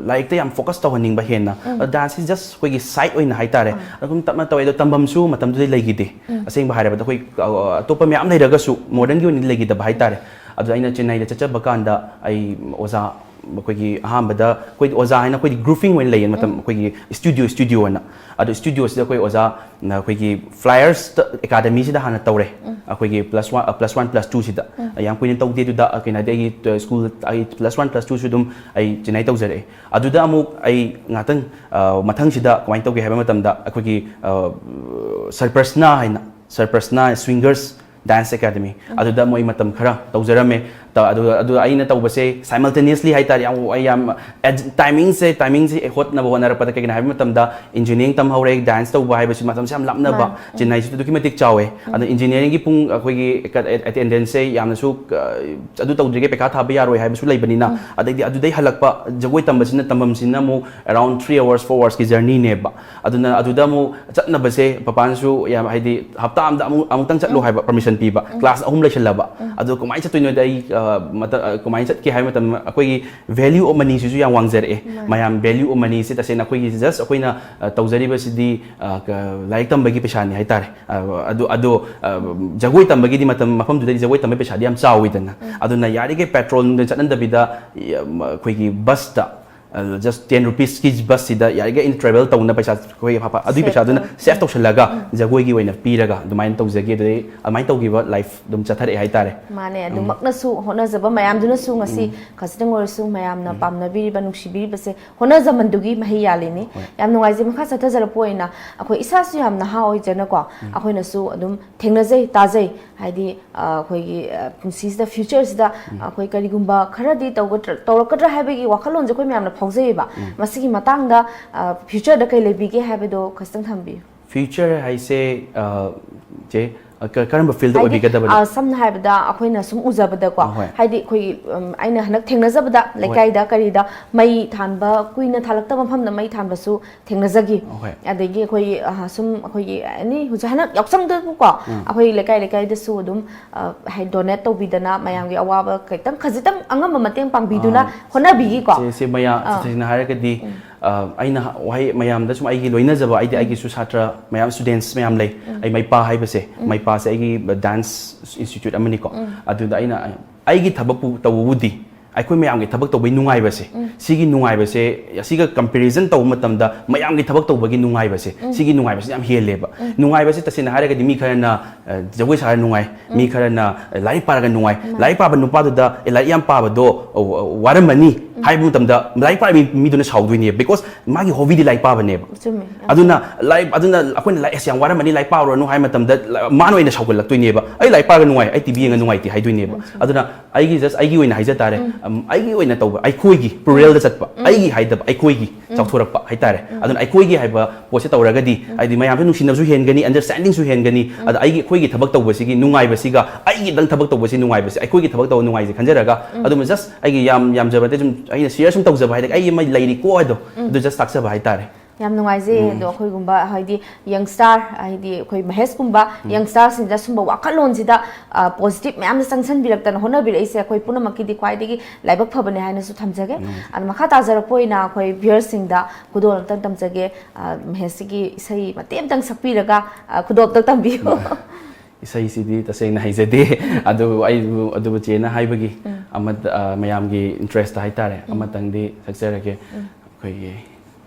ꯂꯥꯏꯔꯤꯛꯇ ꯌꯥꯝ focus ꯇꯧꯍꯟꯅꯤꯡꯕ ꯍꯦꯟꯅ꯫ ꯑꯗꯣ danceꯁꯤ just ꯑꯩꯈꯣꯏꯒꯤ side ꯑꯣꯏꯅ ꯍꯥꯏꯇꯥꯔꯦ꯫ ꯑꯗꯨꯝ ꯇꯞꯅ ꯇꯧꯋꯦ, ꯑꯗꯣ ꯇꯝꯐꯝꯁꯨ ꯃꯇꯝꯗꯨꯗ ꯂꯩꯈꯤꯗꯦ꯫ ꯑꯁꯦꯡꯕ ꯍꯥꯏꯔꯕꯗ ꯑꯩꯈꯣꯏ, ꯑ, ꯑꯇꯣꯞꯄ ꯃꯌꯥꯝ ꯂꯩꯔꯒꯁꯨ modernꯒꯤ ꯑꯣꯏꯅꯗꯤ ꯂꯩꯈꯤꯗꯕ ꯍꯥꯏꯇꯥꯔꯦ꯫ ꯑꯗꯨꯗ ꯑꯩꯅ ꯆꯦꯟꯅꯥꯏꯗ ꯆꯠꯆꯕ ꯀꯥꯟꯗ ꯑꯩ ꯑꯣꯖꯥ, ꯑꯩꯈꯣꯏꯒꯤ ꯑꯍꯥꯟꯕꯗ ꯑꯩꯈꯣꯏ ꯑꯣꯖꯥ ꯍꯥꯏꯅ ꯑꯩꯈꯣꯏꯗꯤ grouping ꯑꯣꯏꯅ ꯂꯩꯌꯦ ꯃꯇꯝ, ꯑꯩꯈꯣꯏꯒꯤ studio, studio ꯑꯣꯏꯅ꯫ ꯑꯗꯣ studioꯁꯤꯗ ꯑꯩꯈꯣꯏ ꯑꯣꯖꯥ, ꯅ-, ꯑꯩꯈꯣꯏꯒꯤ flyers academyꯁꯤꯗ ꯍꯥꯟꯅ ꯇꯧꯔꯦ꯫ ꯑꯩꯈꯣꯏꯒꯤ plus one, plus one, plus twoꯁꯤꯗ꯫ ꯌꯥꯝ ꯀꯨꯏꯅ ꯇꯧꯗꯦ ꯑꯗꯨꯗ, ꯑ, ꯀꯩꯅꯣ ꯍꯥꯏꯗꯤ ꯑꯩꯒꯤ, ꯑ, ꯁ꯭ꯀꯨꯜ, ꯑꯩ plus one, plus twoꯁꯨ ꯑꯗꯨꯝ ꯑꯩ ꯆꯦꯟꯅꯥꯏ ꯇꯧꯖꯔꯛꯑꯦ꯫ ꯑꯗꯨꯗ ꯑꯃꯨꯛ ꯑꯩ ꯉꯥꯛꯇꯪ, ꯑ, ꯃꯊꯪꯁꯤꯗ ꯀꯃꯥꯏꯅ ꯇꯧꯒꯦ ꯍꯥꯏꯕ ꯃꯇꯝꯗ ꯑꯩꯈꯣꯏꯒꯤ, ꯑ, ꯁꯔꯄ꯭ꯔꯁꯅꯥ ꯍꯥꯏꯅ, ꯁꯔꯄ꯭ꯔꯁꯅꯥ Swingers Dance Academy, ꯑꯗꯨꯗ ꯃꯣꯏ ꯃꯇꯝ ꯈꯔ ꯇꯧꯖꯔꯝꯃꯦ꯫ ꯑꯗꯨ ꯑꯗꯨ ꯑꯩꯅ ꯇꯧꯕꯁꯦ simultaneously ꯍꯥꯏꯇꯥꯔꯦ, ꯌꯥꯝ ꯑꯩ ꯌꯥꯝ ꯇꯥꯏꯃꯤꯡꯁꯦ ꯇꯥꯏꯃꯤꯡꯁꯦ ꯍꯣꯠꯅꯕ ꯍꯣꯠꯅꯔꯛꯄꯗ ꯀꯩꯒꯤꯅꯣ ꯍꯥꯏꯕ ꯃꯇꯝꯗ ꯏꯟꯖꯤꯅꯤꯌꯥꯔꯤꯡ ꯇꯝꯍꯧꯔꯦ, ꯗꯥꯟꯁ ꯇꯧꯕ ꯍꯥꯏꯕꯁꯤ ꯃꯇꯝꯁꯦ ꯌꯥꯝ ꯂꯥꯞꯅꯕ꯫ ꯆꯦꯟꯅꯥꯏꯁꯤꯗ ꯑꯗꯨꯛꯀꯤ ꯃꯇꯤꯛ ꯆꯥꯎꯋꯦ꯫ ꯑꯗꯣ ꯏꯟꯖꯤꯅꯤꯌꯥꯔꯤꯡꯒꯤ ꯄꯨꯡ ꯑꯩꯈꯣꯏꯒꯤ ꯑꯦꯇꯦꯟꯗꯦꯟꯁꯁꯦ ꯌꯥꯝꯅꯁꯨ ꯑ, ꯑꯗꯨ ꯇꯧꯗ꯭ꯔꯤꯉꯩ ꯄꯩꯈꯥ ꯊꯥꯕ ꯌꯥꯔꯣꯏ ꯍꯥꯏꯕꯁꯨ ꯂꯩꯕꯅꯤꯅ, ꯑꯗꯩꯗꯤ ꯑꯗꯨꯗꯩ ꯍꯜꯂꯛꯄ ꯖꯒꯣꯏ ꯇꯝꯕꯁꯤꯅ ꯇꯝꯐꯝꯁꯤꯅ ꯑꯃꯨꯛ around three hours four hours ꯀꯤ journey ꯅꯦꯕ꯫ ꯑꯗꯨꯅ ꯑꯗꯨꯗ ꯑꯃꯨꯛ ꯆꯠꯅꯕꯁꯦ ꯄꯄꯥꯅꯁꯨ ꯌꯥꯝ ꯍꯥꯏꯗꯤ ꯍꯞꯇꯥ ꯑꯃꯗ ꯑꯃꯨꯛ ꯑꯃꯨꯛꯇꯪ ꯆꯠꯂꯣ ꯍꯥꯏꯕ ꯄꯔꯃꯤꯁꯟ ꯄꯤꯕ꯫ ꯀ꯭ꯂꯥꯁ ꯑꯍꯨꯝ ꯂꯩꯁꯜꯂꯕ꯫ ꯑꯗꯣ ꯀꯃꯥꯏꯅ ꯆꯠꯇꯣꯏꯅꯣꯗꯤ ꯑꯩ ꯑ, ꯃꯇ- ꯑ, ꯀꯃꯥꯏꯅ ꯆꯠꯀꯦ ꯍꯥꯏꯕ ꯃꯇꯝꯗ ꯑꯩꯈꯣꯏꯒꯤ value of money ꯁꯤꯁꯨ ꯌꯥꯝ ꯋꯥꯡꯖꯔꯛꯑꯦ꯫ ꯃꯌꯥꯝ value of money ꯁꯤ ꯇꯁꯦꯡꯅ ꯑꯩꯈꯣꯏꯒꯤ just ꯑꯩꯈꯣꯏꯅ ꯑ, ꯇꯧꯖꯔꯤꯕꯁꯤꯗꯤ ꯑ, ꯀ- ꯂꯥꯏꯔꯤꯛ ꯇꯝꯕꯒꯤ ꯄꯩꯁꯥꯅꯤ ꯍꯥꯏꯇꯥꯔꯦ꯫ ꯑ, ꯑꯗꯨ ꯑꯗꯣ ꯑ, ꯖꯒꯣꯏ ꯇꯝꯕꯒꯤꯗꯤ ꯃꯇꯝ ꯃꯐꯝꯗꯨꯗꯗꯤ ꯖꯒꯣꯏ ꯇꯝꯕꯒꯤ ꯄꯩꯁꯥꯗꯤ ꯌꯥꯝ ꯆꯥꯎꯋꯤꯗꯅ꯫ ꯑꯗꯨꯅ ꯌꯥꯔꯤꯈꯩ ꯄꯦꯇ꯭ꯔꯣꯜꯗ ꯆꯠꯍꯟꯗꯕꯤꯗ ꯌ- ꯃ- ꯑꯩꯈꯣꯏꯒꯤ ꯕꯁꯇ just ten rupees ꯀꯤ ꯕꯁꯁꯤꯗ ꯌꯥꯔꯤꯈꯩ ꯑꯩꯅ ꯇ꯭ꯔꯦꯚꯦꯜ ꯇꯧꯅ ꯄꯩꯁꯥ ꯑꯩꯈꯣꯏꯒꯤ ꯐ- ꯐ- ꯑꯗꯨꯒꯤ ꯄꯩꯁꯥꯗꯨꯅ ꯁꯦꯞ ꯇꯧꯁꯜꯂꯒ ꯖꯒꯣꯏꯒꯤ ꯑꯣꯏꯅ ꯄꯤꯔꯒ ꯑꯗꯨꯃꯥꯏꯅ ꯇꯧꯖꯒꯦ꯫ ꯑꯗꯨꯗꯩ ꯑꯗꯨꯃꯥꯏꯅ ꯇꯧꯈꯤꯕ ꯂꯥꯏꯐ ꯑꯗꯨꯝ ꯆꯠꯊꯔꯛꯑꯦ ꯍꯥꯏꯇꯥꯔꯦ꯫ ꯃꯥꯅꯦ, ꯑꯗꯨꯃꯛꯅꯁꯨ ꯍꯣꯠꯅꯖꯕ ꯃꯌꯥꯝꯗꯨꯅꯁꯨ ꯉꯁꯤ ꯈꯖꯤꯛꯇꯪ ꯑꯣꯏꯔꯁꯨ ꯃꯌꯥꯝꯅ ꯄꯥꯝꯅꯕꯤꯔꯤꯕ, ꯅꯨꯡꯁꯤꯕꯤꯔꯤꯕꯁꯦ ꯍꯣꯠꯅꯖꯃꯟꯗꯨꯒꯤ ꯃꯍꯩ ꯌꯥꯜꯂꯤꯅꯤ꯫ ꯌꯥꯝ ꯅꯨꯡꯉꯥꯏꯖꯩ꯫ ꯃꯈꯥ ꯆꯠꯊꯖꯔꯛꯄ ꯑꯣꯏꯅ ꯑꯩꯈꯣꯏ ꯏꯁꯥꯁꯨ ꯌꯥꯝ ꯅꯍꯥ ꯑꯣꯏꯖꯅꯀꯣ, ꯑꯩꯈꯣꯏꯅꯁꯨ ꯑꯗꯨꯝ ꯊꯦꯡꯅꯖꯩ, ꯇꯥꯖꯩ꯫ ꯍꯥꯏꯗꯤ ꯑ, ꯑꯩꯈꯣꯏꯒꯤ ꯑ, ꯄꯨꯟꯁꯤꯁꯤꯗ, ꯐ꯭ꯌꯨꯆꯔꯁꯤꯗ ꯑꯩꯈꯣꯏ ꯀꯔꯤꯒꯨꯝꯕ ꯈꯔꯗꯤ ꯇꯧꯒꯗ꯭ꯔꯥ ꯇꯧꯔꯛꯀꯗ꯭ꯔꯥ ꯍꯥꯏꯕꯒꯤ ꯋꯥꯈꯜꯂꯣꯟꯁꯦ ꯑꯩꯈꯣꯏ ꯃꯌꯥꯝꯅ ꯐꯥꯎꯖꯩꯌꯦꯕ꯫ ꯃꯁꯤꯒꯤ ꯃꯇꯥꯡꯗ ꯐ꯭ꯌꯨꯆꯔꯗ ꯀꯩ ꯂꯩꯕꯤꯒꯦ ꯍꯥꯏꯕꯗꯣ ꯈꯖꯤꯛꯇꯪ ꯊꯝꯕꯤꯌꯨ꯫ ꯐ꯭ꯌꯨꯆꯔ ꯍꯥꯏꯁꯦ ꯑ, ꯆꯦ ꯑ, ꯀ- ꯀꯔꯝꯕ ꯐꯤꯜꯗ ꯍꯥꯏꯗꯤ ꯑꯣꯏꯕꯤꯒꯗꯕꯅꯣ? ꯑ, ꯁꯝꯅ ꯍꯥꯏꯔꯕꯗ ꯑꯩꯈꯣꯏꯅ ꯁꯨꯝ ꯎꯖꯕꯗꯀꯣ, ꯍꯣꯏ꯫ ꯍꯥꯏꯗꯤ ꯑꯩꯈꯣꯏꯒꯤ ꯎꯝ, ꯑꯩꯅ ꯍꯟꯗꯛ ꯊꯦꯡꯅꯖꯕꯗ ꯂꯩꯀꯥꯏꯗ ꯀꯔꯤꯗ ꯃꯩ ꯊꯥꯟꯕ, ꯀꯨꯏꯅ ꯊꯥꯜꯂꯛꯇꯕ ꯃꯐꯝꯗ ꯃꯩ ꯊꯥꯟꯕꯁꯨ ꯊꯦꯡꯅꯖꯈꯤ꯫ ꯍꯣꯏ꯫ ꯑꯗꯒꯤ ꯑꯩꯈꯣꯏ ꯑ, ꯁꯨꯝ ꯑꯩꯈꯣꯏꯒꯤ ꯑꯦꯅꯤ ꯍꯧꯖꯤꯛ ꯍꯟꯗꯛ ꯌꯥꯎꯁꯪꯗꯕꯨꯀꯣ, ꯑꯩꯈꯣꯏ ꯂꯩꯀꯥꯏ ꯂꯩꯀꯥꯏꯗꯁꯨ ꯑꯗꯨꯝ ꯑ, ꯍꯥꯏ ꯗꯣꯅꯦꯠ ꯇꯧꯕꯤꯗꯅ ꯃꯌꯥꯝꯒꯤ ꯑꯋꯥꯕ ꯈꯤꯇꯪ ꯈꯖꯤꯛꯇꯪ ꯑꯉꯝꯕ ꯃꯇꯦꯡ ꯄꯥꯡꯕꯤꯗꯨꯅ ꯑ, ꯍꯣꯠꯅꯕꯤꯒꯤꯀꯣ꯫ ꯁꯦ ꯁꯦ ꯃꯌꯥꯝ ꯑꯥ꯫ ꯁꯦꯡꯅ ꯍꯥꯏꯔꯒꯗꯤ ꯑ, ꯑꯩꯅ ꯍ- ꯋꯥꯍꯩ ꯃꯌꯥꯝꯗ ꯁꯨꯝ ꯑꯩꯒꯤ ꯂꯣꯏꯅꯖꯕ, ꯑꯩꯗꯤ ꯑꯩꯒꯤꯁꯨ ꯁꯥꯇ꯭ꯔ ꯃꯌꯥꯝ, ꯁ꯭ꯇꯨꯗꯦꯟꯠꯁ ꯃꯌꯥꯝ ꯂꯩ꯫ ꯑꯩ ꯃꯩꯄꯥ ꯍꯥꯏꯕꯁꯦ, ꯃꯩꯄꯥꯁꯦ ꯑꯩꯒꯤ ꯗꯥꯟꯁ ꯏꯟꯁꯇꯤꯇ꯭ꯌꯨꯠ ꯑꯃꯅꯤꯀꯣ꯫ ꯑꯗꯨꯗ ꯑꯩꯅ ꯑꯩꯒꯤ ꯊꯕꯛꯄꯨ ꯇꯧꯕꯕꯨꯗꯤ ꯑꯩꯈꯣꯏ ꯃꯌꯥꯝꯒꯤ ꯊꯕꯛ ꯇꯧꯕꯒꯤ ꯅꯨꯡꯉꯥꯏꯕꯁꯦ, ꯁꯤꯒꯤ ꯅꯨꯡꯉꯥꯏꯕꯁꯦ, ꯑꯁꯤꯒ comparison ꯇꯧꯕ ꯃꯇꯝꯗ ꯃꯌꯥꯝꯒꯤ ꯊꯕꯛ ꯇꯧꯕꯒꯤ ꯅꯨꯡꯉꯥꯏꯕꯁꯦ, ꯁꯤꯒꯤ ꯅꯨꯡꯉꯥꯏꯕꯁꯦ ꯌꯥꯝ ꯍꯦꯜꯂꯦꯕ꯫ ꯅꯨꯡꯉꯥꯏꯕꯁꯦ ꯇꯁꯦꯡꯅ ꯍꯥꯏꯔꯒꯗꯤ ꯃꯤ ꯈꯔꯅ, ꯑ, ꯖꯒꯣꯏ ꯁꯥꯔ ꯅꯨꯡꯉꯥꯏ, ꯃꯤ ꯈꯔꯅ, ꯑ, ꯂꯥꯏꯔꯤꯛ ꯄꯥꯔꯒ ꯅꯨꯡꯉꯥꯏ꯫ ꯂꯥꯏꯔꯤꯛ ꯄꯥꯕ ꯅꯨꯄꯥꯗꯨꯗ, "ꯑꯦ, ꯂꯥꯏꯔꯤꯛ ꯌꯥꯝ ꯄꯥꯕꯗꯣ, ꯑ, ꯑ, ꯋꯥꯔꯝꯃꯅꯤ" ꯍꯥꯏꯕ ꯃꯇꯝꯗ ꯂꯥꯏꯔꯤꯛ ꯄꯥꯕ ꯃꯤ, ꯃꯤꯗꯨꯅ ꯁꯥꯎꯗꯣꯏꯅꯦꯕ, because ꯃꯥꯒꯤ hobbyꯗꯤ ꯂꯥꯏꯔꯤꯛ ꯄꯥꯕꯅꯦꯕ꯫ ꯆꯨꯝꯃꯦ, ꯌꯥꯝ ꯑꯗꯨꯅ ꯆꯨꯝꯃꯦ꯫ ꯂꯥꯏꯔꯤꯛ, ꯑꯗꯨꯅ ꯑꯩꯈꯣꯏꯅ ꯂꯥꯏꯔꯤꯛ, "ꯑꯁ, ꯌꯥꯝ ꯋꯥꯔꯝꯃꯅꯤ, ꯂꯥꯏꯔꯤꯛ ꯄꯥꯔꯨꯔꯅꯨ" ꯍꯥꯏꯕ ꯃꯇꯝꯗ, ꯂ-, ꯃꯥꯅ ꯑꯣꯏꯅ ꯁꯥꯎꯒꯠꯂꯛꯇꯣꯏꯅꯦꯕ, "ꯑꯩ ꯂꯥꯏꯔꯤꯛ ꯄꯥꯔꯒ ꯅꯨꯡꯉꯥꯏ, ꯑꯩ ꯇꯤ ꯚꯤ ꯌꯦꯡꯉ ꯅꯨꯡꯉꯥꯏꯇꯦ" ꯍꯥꯏꯗꯣꯏꯅꯦꯕ꯫ ꯎꯝ, ꯆꯨꯝꯃꯦ꯫ ꯑꯗꯨꯅ ꯑꯩꯒꯤ, just ꯑꯩꯒꯤ ꯑꯣꯏꯅ ꯍꯥꯏꯖ ꯇꯥꯔꯦ, ꯎꯝ, ꯑꯩꯒꯤ ꯑꯣꯏꯅ ꯇꯧꯕ, ꯑꯩꯈꯣꯏꯒꯤ, pluralꯗ ꯆꯠꯄ, ꯎꯝ, ꯑꯩꯒꯤ ꯍꯥꯏꯗꯕ, ꯑꯩꯈꯣꯏꯒꯤ, ꯎꯝ, ꯆꯥꯎꯊꯣꯔꯛꯄ ꯍꯥꯏꯇꯥꯔꯦ꯫ ꯎꯝ꯫ ꯑꯗꯨꯅ ꯑꯩꯈꯣꯏꯒꯤ ꯍꯥꯏꯕ ꯄꯣꯠꯁꯦ ꯇꯧꯔꯒꯗꯤ, ꯎꯝ, ꯍꯥꯏꯗꯤ ꯃꯌꯥꯝꯁꯨ ꯅꯨꯡꯁꯤꯅꯕꯁꯨ ꯍꯦꯟꯒꯅꯤ, understandingꯁꯨ ꯍꯦꯟꯒꯅꯤ, ꯎꯝ, ꯑꯗ ꯑꯩꯒꯤ, ꯑꯩꯈꯣꯏꯒꯤ ꯊꯕꯛ ꯇꯧꯕꯁꯤꯒꯤ ꯅꯨꯡꯉꯥꯏꯕꯁꯤꯒ ꯑꯩꯒꯤꯗꯪ ꯊꯕꯛ ꯇꯧꯕꯁꯤ ꯅꯨꯡꯉꯥꯏꯕꯁꯦ, ꯑꯩꯈꯣꯏꯒꯤ ꯊꯕꯛ ꯇꯧꯕ ꯅꯨꯡꯉꯥꯏꯁꯦ ꯈꯟꯖꯔꯒ, ꯎꯝ, ꯑꯗꯨꯝ just ꯑꯩꯒꯤ ꯌꯥꯝ ꯌꯥꯝꯖꯕ ꯅꯠꯇꯦ, ꯁꯨꯝ ꯑꯩꯅ share ꯁꯨꯝ ꯇꯧꯖꯕ ꯍꯥꯏꯗꯤ ꯑꯩ ꯑꯃ ꯂꯩꯔꯤꯀꯣ ꯍꯥꯏꯗꯣ, ꯎꯝ, ꯑꯗꯨ just ꯇꯥꯛꯆꯕ ꯍꯥꯏꯇꯥꯔꯦ꯫ ꯌꯥꯝ ꯅꯨꯡꯉꯥꯏꯖꯩ꯫ ꯎꯝ꯫ ꯑꯗꯣ ꯑꯩꯈꯣꯏꯒꯨꯝꯕ ꯍꯥꯏꯗꯤ youngster, ꯍꯥꯏꯗꯤ ꯑꯩꯈꯣꯏ ꯃꯍꯦꯁꯀꯨꯝꯕ, ꯎꯝ, youngsterꯁꯤꯡꯗ ꯁꯨꯝꯕ ꯋꯥꯈꯜꯂꯣꯟꯁꯤꯗ, ꯑ, positive ꯃꯌꯥꯝꯅ ꯆꯪꯁꯤꯟꯕꯤꯔꯛꯇꯅ ꯍꯣꯠꯅꯕꯤꯔꯛꯏꯁꯦ ꯑꯩꯈꯣꯏ ꯄꯨꯝꯅꯃꯛꯀꯤꯗꯤ ꯈ꯭ꯋꯥꯏꯗꯒꯤ ꯂꯥꯏꯕꯛ ꯐꯕꯅꯦ ꯍꯥꯏꯅꯁꯨ ꯊꯝꯖꯒꯦ꯫ ꯎꯝ꯫ ꯑꯗꯣ ꯃꯈꯥ ꯇꯥꯖꯔꯛꯄ ꯑꯣꯏꯅ ꯑꯩꯈꯣꯏ viewerꯁꯤꯡꯗ ꯈꯨꯗꯣꯜ ꯑꯝꯇꯪ ꯇꯝꯖꯒꯦ꯫ ꯑ, ꯃꯍꯦꯁꯁꯤꯒꯤ ꯏꯁꯩ ꯃꯇꯦꯛ ꯑꯃꯇꯪ ꯁꯛꯄꯤꯔꯒ, ꯑ, ꯈꯨꯗꯣꯜ ꯑꯝꯇꯪ ꯇꯝꯕꯤꯌꯨ꯫ ꯎꯝ꯫ ꯏꯁꯩꯁꯤꯗꯤ ꯇꯁꯦꯡꯅ ꯍꯩꯖꯗꯦ꯫ ꯑꯗꯨꯕꯨ ꯑꯩꯕꯨ, ꯑꯗꯨꯕꯨ ꯆꯦꯅ ꯍꯥꯏꯕꯒꯤ ꯎꯝ꯫ ꯑꯃ, ꯑ, ꯃꯌꯥꯝꯒꯤ interestꯇ ꯍꯥꯏꯇꯥꯔꯦ, ꯎꯝ꯫ ꯑꯃꯇꯪꯗꯤ ꯁꯛꯆꯔꯒꯦ꯫ ꯎꯝ꯫ ꯑꯩꯈꯣꯏꯒꯤ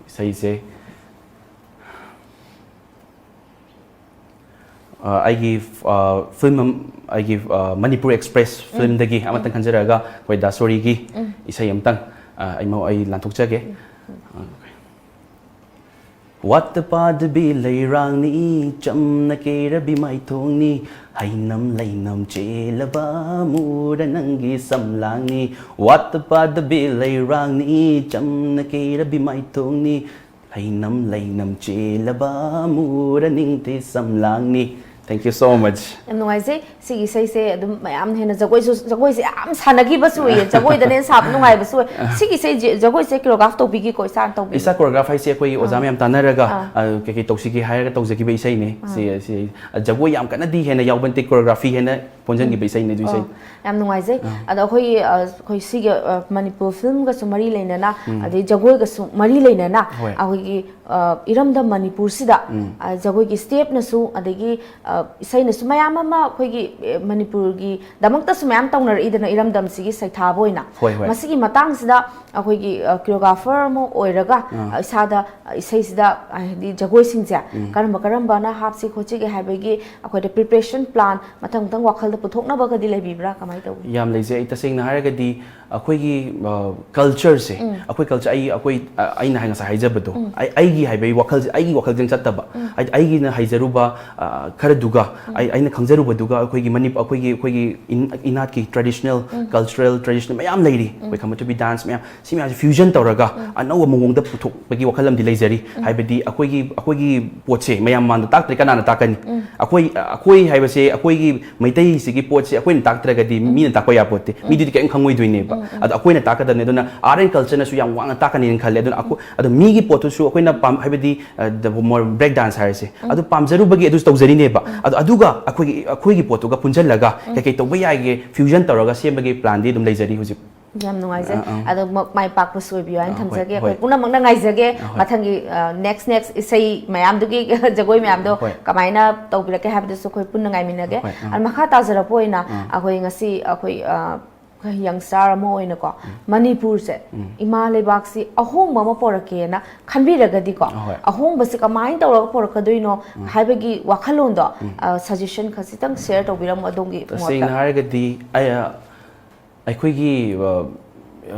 ꯏꯁꯩꯁꯦ, ꯑ, ꯑꯩꯒꯤ, ꯑ, film ꯑꯃ, ꯑꯩꯒꯤ, ꯑ, ꯃꯅꯤꯄꯨꯔ ꯑꯦꯛꯁꯄ꯭ꯔꯦꯁ ꯎꯝ꯫ Filmꯗꯒꯤ ꯑꯃꯇꯪ ꯎꯝ꯫ ꯈꯟꯖꯔꯒ, ꯑꯩꯈꯣꯏ ꯗꯥ ꯁꯣꯔꯤꯒꯤ ꯎꯝ꯫ ꯏꯁꯩ ꯑꯃꯇꯪ, ꯑ, ꯑꯩ ꯃ-, ꯑꯩ ꯂꯥꯟꯊꯣꯛꯆꯒꯦ꯫ ꯎꯝ꯫ ꯋꯥꯠꯇ ꯄꯥꯗꯕꯤ ꯂꯩꯔꯥꯡꯅꯤ, ꯆꯝꯅ ꯀꯦꯔꯕꯤ ꯃꯥꯏꯊꯣꯡꯅꯤ, ꯍꯩꯅꯝ ꯂꯩꯅꯝ ꯆꯦꯜꯂꯕ ꯃꯨꯔ ꯅꯪꯒꯤ ꯁꯝꯂꯥꯡꯅꯤ꯫ ꯋꯥꯠꯇ ꯄꯥꯗꯕꯤ ꯂꯩꯔꯥꯡꯅꯤ, ꯆꯝꯅ ꯀꯦꯔꯕꯤ ꯃꯥꯏꯊꯣꯡꯅꯤ, ꯍꯩꯅꯝ ꯂꯩꯅꯝ ꯆꯦꯜꯂꯕ ꯃꯨꯔ ꯅꯤꯡꯊꯤ ꯁꯝꯂꯥꯡꯅꯤ꯫ Thank you so much. ꯌꯥꯝ ꯅꯨꯡꯉꯥꯏꯖꯩ꯫ ꯁꯤꯒꯤ ꯏꯁꯩꯁꯦ ꯑꯗꯨꯝ ꯃꯌꯥꯝꯅ ꯍꯦꯟꯅ ꯖꯒꯣꯏꯁꯨ, ꯖꯒꯣꯏꯁꯦ ꯌꯥꯝ ꯁꯥꯟꯅꯈꯤꯕꯁꯨ ꯎꯏꯌꯦ꯫ ꯖꯒꯣꯏꯗꯅ ꯍꯦꯟꯅ ꯁꯥꯕ ꯅꯨꯡꯉꯥꯏꯕꯁꯨ ꯑꯣꯏ꯫ ꯁꯤꯒꯤ ꯏꯁꯩꯁꯦ, ꯖꯒꯣꯏꯁꯦ choreograph ꯇꯧꯕꯤꯈꯤꯀꯣ, ꯏꯁꯥꯅ ꯇꯧꯕꯤꯈꯤ? ꯏꯁꯥ choreograph ꯍꯥꯏꯁꯦ ꯑꯩꯈꯣꯏ ꯑꯣꯖꯥ ꯑꯥ꯫ ꯃꯌꯥꯝ ꯇꯥꯟꯅꯔꯒ, ꯑꯥ꯫ ꯑ, ꯀꯩꯀꯩ ꯇꯧꯁꯤꯒꯦ ꯍꯥꯏꯔꯒ ꯇꯧꯖꯈꯤꯕ ꯏꯁꯩꯅꯦ꯫ ꯑꯥ꯫ ꯁꯤ, ꯁꯤ, ꯑ, ꯖꯒꯣꯏ ꯌꯥꯝ ꯀꯟꯅꯗꯤ ꯍꯦꯟꯅ ꯌꯥꯎꯕ ꯅꯠꯇꯦ, choreography ꯍꯦꯟꯅ ꯐꯣꯟꯖꯟꯈꯤꯕ ꯏꯁꯩꯅꯦ ꯑꯗꯨ ꯏꯁꯩ꯫ ꯑꯣ, ꯌꯥꯝ ꯅꯨꯡꯉꯥꯏꯖꯩ꯫ ꯑꯗꯣ ꯑꯩꯈꯣꯏꯒꯤ ꯑ, ꯑꯩꯈꯣꯏ ꯁꯤꯒꯤ ꯑ, ꯃꯅꯤꯄꯨꯔ ꯐꯤꯂꯝꯒꯁꯨ ꯃꯔꯤ ꯂꯩꯅꯅ, ꯑꯗꯩ ꯖꯒꯣꯏꯒꯁꯨ ꯃꯔꯤ ꯂꯩꯅꯅ, ꯍꯣꯏ꯫ ꯑꯩꯈꯣꯏꯒꯤ ꯑ, ꯏꯔꯝꯗꯝ ꯃꯅꯤꯄꯨꯔꯁꯤꯗ ꯑ, ꯖꯒꯣꯏꯒꯤ ꯁ꯭ꯇꯦꯞꯅꯁꯨ, ꯑꯗꯒꯤ ꯑ, ꯏꯁꯩꯅꯁꯨ ꯃꯌꯥꯝ ꯑꯃ ꯑꯩꯈꯣꯏꯒꯤ ꯑ, ꯃꯅꯤꯄꯨꯔꯒꯤꯗꯃꯛꯇꯁꯨ ꯃꯌꯥꯝ ꯇꯧꯅꯔꯛꯏꯗꯅ, ꯏꯔꯝꯗꯝꯁꯤꯒꯤ ꯁꯩꯊꯥꯕ ꯑꯣꯏꯅ꯫ ꯍꯣꯏ, ꯍꯣꯏ꯫ ꯃꯁꯤꯒꯤ ꯃꯇꯥꯡꯁꯤꯗ ꯑꯩꯈꯣꯏꯒꯤ ꯀꯤꯌꯣꯒ꯭ꯔꯥꯐꯔ ꯑꯃ ꯑꯣꯏꯔꯒ, ꯑ, ꯏꯁꯥꯗ ꯑ, ꯏꯁꯩꯁꯤꯗ ꯍꯥꯏꯗꯤ ꯖꯒꯣꯏꯁꯤꯡꯁꯦ ꯀꯔꯝꯕ ꯀꯔꯝꯕꯅ ꯍꯥꯞꯁꯤ ꯈꯣꯠꯁꯤꯒꯦ ꯍꯥꯏꯕꯒꯤ ꯑꯩꯈꯣꯏꯗ ꯄ꯭ꯔꯤꯄꯦꯔꯦꯁꯟ ꯄ꯭ꯂꯥꯟ ꯃꯊꯪ ꯃꯊꯪ ꯋꯥꯈꯜꯗ ꯄꯨꯊꯣꯛꯅꯕꯒꯗꯤ ꯂꯩꯕꯤꯕ꯭ꯔꯥ? ꯀꯃꯥꯏꯅ ꯇꯧꯕꯤ? ꯌꯥꯝ ꯂꯩꯖꯩ꯫ ꯑꯩ ꯇꯁꯦꯡꯅ ꯍꯥꯏꯔꯒꯗꯤ ꯑꯩꯈꯣꯏꯒꯤ ꯀꯜꯆꯔꯁꯦ, ꯑꯩꯈꯣꯏ ꯀꯜꯆꯔ, ꯑꯩ ꯑꯩꯈꯣꯏ ꯑ, ꯑꯩꯅ ꯍꯥꯏ- ꯉꯁꯥꯏ ꯍꯥꯏꯖꯕꯗꯣ, ꯑꯩ- ꯑꯩꯒꯤ ꯍꯥꯏꯕꯒꯤ ꯋꯥꯈꯜꯁꯦ, ꯑꯩꯒꯤ ꯋꯥꯈꯜꯁꯦ ꯆꯠꯇꯕ꯫ ꯍꯥꯏꯗꯤ ꯑꯩꯒꯤꯅ ꯍꯩꯖꯔꯨꯕ ꯑ, ꯈꯔꯗꯨꯒ, ꯑꯩ ꯑꯩꯅ ꯈꯪꯖꯔꯨꯕꯗꯨꯒ, ꯑꯩꯈꯣꯏꯒꯤ ꯃꯅꯤꯞ ꯑꯩꯈꯣꯏꯒꯤ ꯑꯩꯈꯣꯏꯒꯤ ꯏꯟ- ꯏꯅꯥꯠꯀꯤ ꯇ꯭ꯔꯦꯗꯤꯁꯅꯦꯜ, ꯀꯜꯆꯔꯦꯜ ꯇ꯭ꯔꯦꯗꯤꯁꯅꯦꯜ ꯃꯌꯥꯝ ꯂꯩꯔꯤ꯫ ꯑꯩꯈꯣꯏ ꯈꯝꯕ ꯊꯣꯏꯕꯤ ꯗꯥꯟꯁ ꯃꯌꯥꯝ, ꯁꯤ ꯃꯌꯥꯝꯁꯦ ꯐ꯭ꯌꯨꯖꯟ ꯇꯧꯔꯒ ꯑꯅꯧꯕ ꯃꯑꯣꯡꯗ ꯄꯨꯊꯣꯛꯄꯒꯤ ꯋꯥꯈꯜ ꯑꯃꯗꯤ ꯂꯩꯖꯔꯤ꯫ ꯍꯥꯏꯕꯗꯤ ꯑꯩꯈꯣꯏꯒꯤ ꯑꯩꯈꯣꯏꯒꯤ ꯄꯣꯠꯁꯦ ꯃꯌꯥꯝ ꯃꯥꯡꯗ ꯇꯥꯛꯇ꯭ꯔꯦ, ꯀꯅꯥꯅ ꯇꯥꯛꯀꯅꯤ? ꯑꯩꯈꯣꯏ ꯑꯩꯈꯣꯏ ꯍꯥꯏꯕꯁꯦ, ꯑꯩꯈꯣꯏꯒꯤ ꯃꯩꯇꯩꯁꯤꯒꯤ ꯄꯣꯠꯁꯦ ꯑꯩꯈꯣꯏꯅ ꯇꯥꯛꯇ꯭ꯔꯒꯗꯤ ꯃꯤꯅ ꯇꯥꯛꯄ ꯌꯥꯄꯣꯠꯇꯦ, ꯃꯤꯗꯨꯗꯤ ꯀꯔꯤꯝ ꯈꯪꯉꯣꯏꯗꯣꯏꯅꯦꯕ꯫ ꯑꯗꯣ ꯑꯩꯈꯣꯏꯅ ꯇꯥꯛꯀꯗꯕꯅꯦ꯫ ꯑꯗꯨꯅ ꯑꯥꯔꯠ ꯑꯦꯟ ꯀꯜꯆꯔꯅꯁꯨ ꯌꯥꯝ ꯋꯥꯡꯅ ꯇꯥꯛꯀꯅꯤꯅ ꯈꯜꯂꯦ꯫ ꯑꯗꯨꯅ ꯑꯩꯈꯣꯏ, ꯑꯗꯣ ꯃꯤꯒꯤ ꯄꯣꯠꯇꯨꯁꯨ ꯑꯩꯈꯣꯏꯅ ꯄꯥꯝ- ꯍꯥꯏꯕꯗꯤ ꯃꯣꯔ ꯕ꯭ꯔꯦꯛ ꯗꯥꯟꯁ ꯍꯥꯏꯔꯁꯦ, ꯑꯗꯨ ꯄꯥꯝꯖꯔꯨꯕꯒꯤ ꯑꯗꯨꯁꯨ ꯇꯧꯖꯔꯤꯅꯦꯕ꯫ ꯑꯗꯣ ꯑꯗꯨꯒ ꯑꯩꯈꯣꯏꯒꯤ ꯑꯩꯈꯣꯏꯒꯤ ꯄꯣꯠꯇꯨꯒ ꯄꯨꯟꯁꯤꯜꯂꯒ ꯀꯩꯀꯩ ꯇꯧꯕ ꯌꯥꯏꯒꯦ, ꯐ꯭ꯌꯨꯖꯟ ꯇꯧꯔꯒ ꯁꯦꯝꯕꯒꯤ ꯄ꯭ꯂꯥꯟꯗꯤ ꯑꯗꯨꯝ ꯂꯩꯖꯔꯤ ꯍꯧꯖꯤꯛ꯫ ꯌꯥꯝ ꯅꯨꯡꯉꯥꯏꯖꯩ꯫ ꯑꯥ, ꯑꯥ꯫ ꯑꯗꯣ ꯃ- ꯃꯥꯏ ꯄꯥꯛꯄꯁꯨ ꯑꯣꯏꯕꯤꯌꯨ ꯍꯥꯏꯅ ꯑꯥ, ꯍꯣꯏ, ꯊꯝꯖꯒꯦ꯫ ꯍꯣꯏ꯫ ꯑꯩꯈꯣꯏ ꯄꯨꯝꯅꯃꯛꯅ ꯉꯥꯏꯖꯒꯦ꯫ ꯑꯥ, ꯍꯣꯏ꯫ ꯃꯊꯪꯒꯤ ꯅꯦꯛꯁ ꯅꯦꯛꯁ ꯏꯁꯩ ꯃꯌꯥꯝꯗꯨꯒꯤ ꯖꯒꯣꯏ ꯃꯌꯥꯝꯗꯣ ꯍꯣꯏ꯫ ꯀꯃꯥꯏꯅ ꯇꯧꯕꯤꯔꯛꯀꯦ ꯍꯥꯏꯕꯗꯨꯁꯨ ꯑꯩꯈꯣꯏ ꯄꯨꯟꯅ ꯉꯥꯏꯃꯤꯟꯅꯒꯦ꯫ ꯍꯣꯏ, ꯑꯥ꯫ ꯑꯗꯣ ꯃꯈꯥ ꯇꯥꯖꯔꯛꯄ ꯑꯣꯏꯅ ꯑꯩꯈꯣꯏ ꯉꯁꯤ ꯑꯩꯈꯣꯏ ꯑ, ꯑꯩꯈꯣꯏ ꯌꯪꯁꯇꯥꯔ ꯑꯃ ꯑꯣꯏꯅꯀꯣ, ꯃꯅꯤꯄꯨꯔꯁꯦ ꯏꯃꯥ ꯂꯩꯕꯥꯛꯁꯤ ꯑꯍꯣꯡꯕ ꯑꯃ ꯄꯣꯔꯛꯀꯦꯅ ꯈꯟꯕꯤꯔꯒꯗꯤꯀꯣ, ꯑꯍꯣꯏ꯫ ꯑꯍꯣꯡꯕꯁꯤ ꯀꯃꯥꯏꯅ ꯇꯧꯔꯒ ꯄꯣꯔꯛꯀꯗꯣꯏꯅꯣ ꯍꯥꯏꯕꯒꯤ ꯋꯥꯈꯜꯂꯣꯟꯗꯣ, ꯁꯖꯦꯁꯟ ꯈꯖꯤꯛꯇꯪ ꯁꯦꯌꯔ ꯇꯧꯕꯤꯔꯝꯃꯣ ꯑꯗꯣꯝꯒꯤ ꯇꯁꯦꯡꯅ ꯃꯣꯠꯇ꯫ ꯍꯥꯏꯔꯒꯗꯤ ꯑꯩ, ꯑ, ꯑꯩꯈꯣꯏꯒꯤ ꯑ,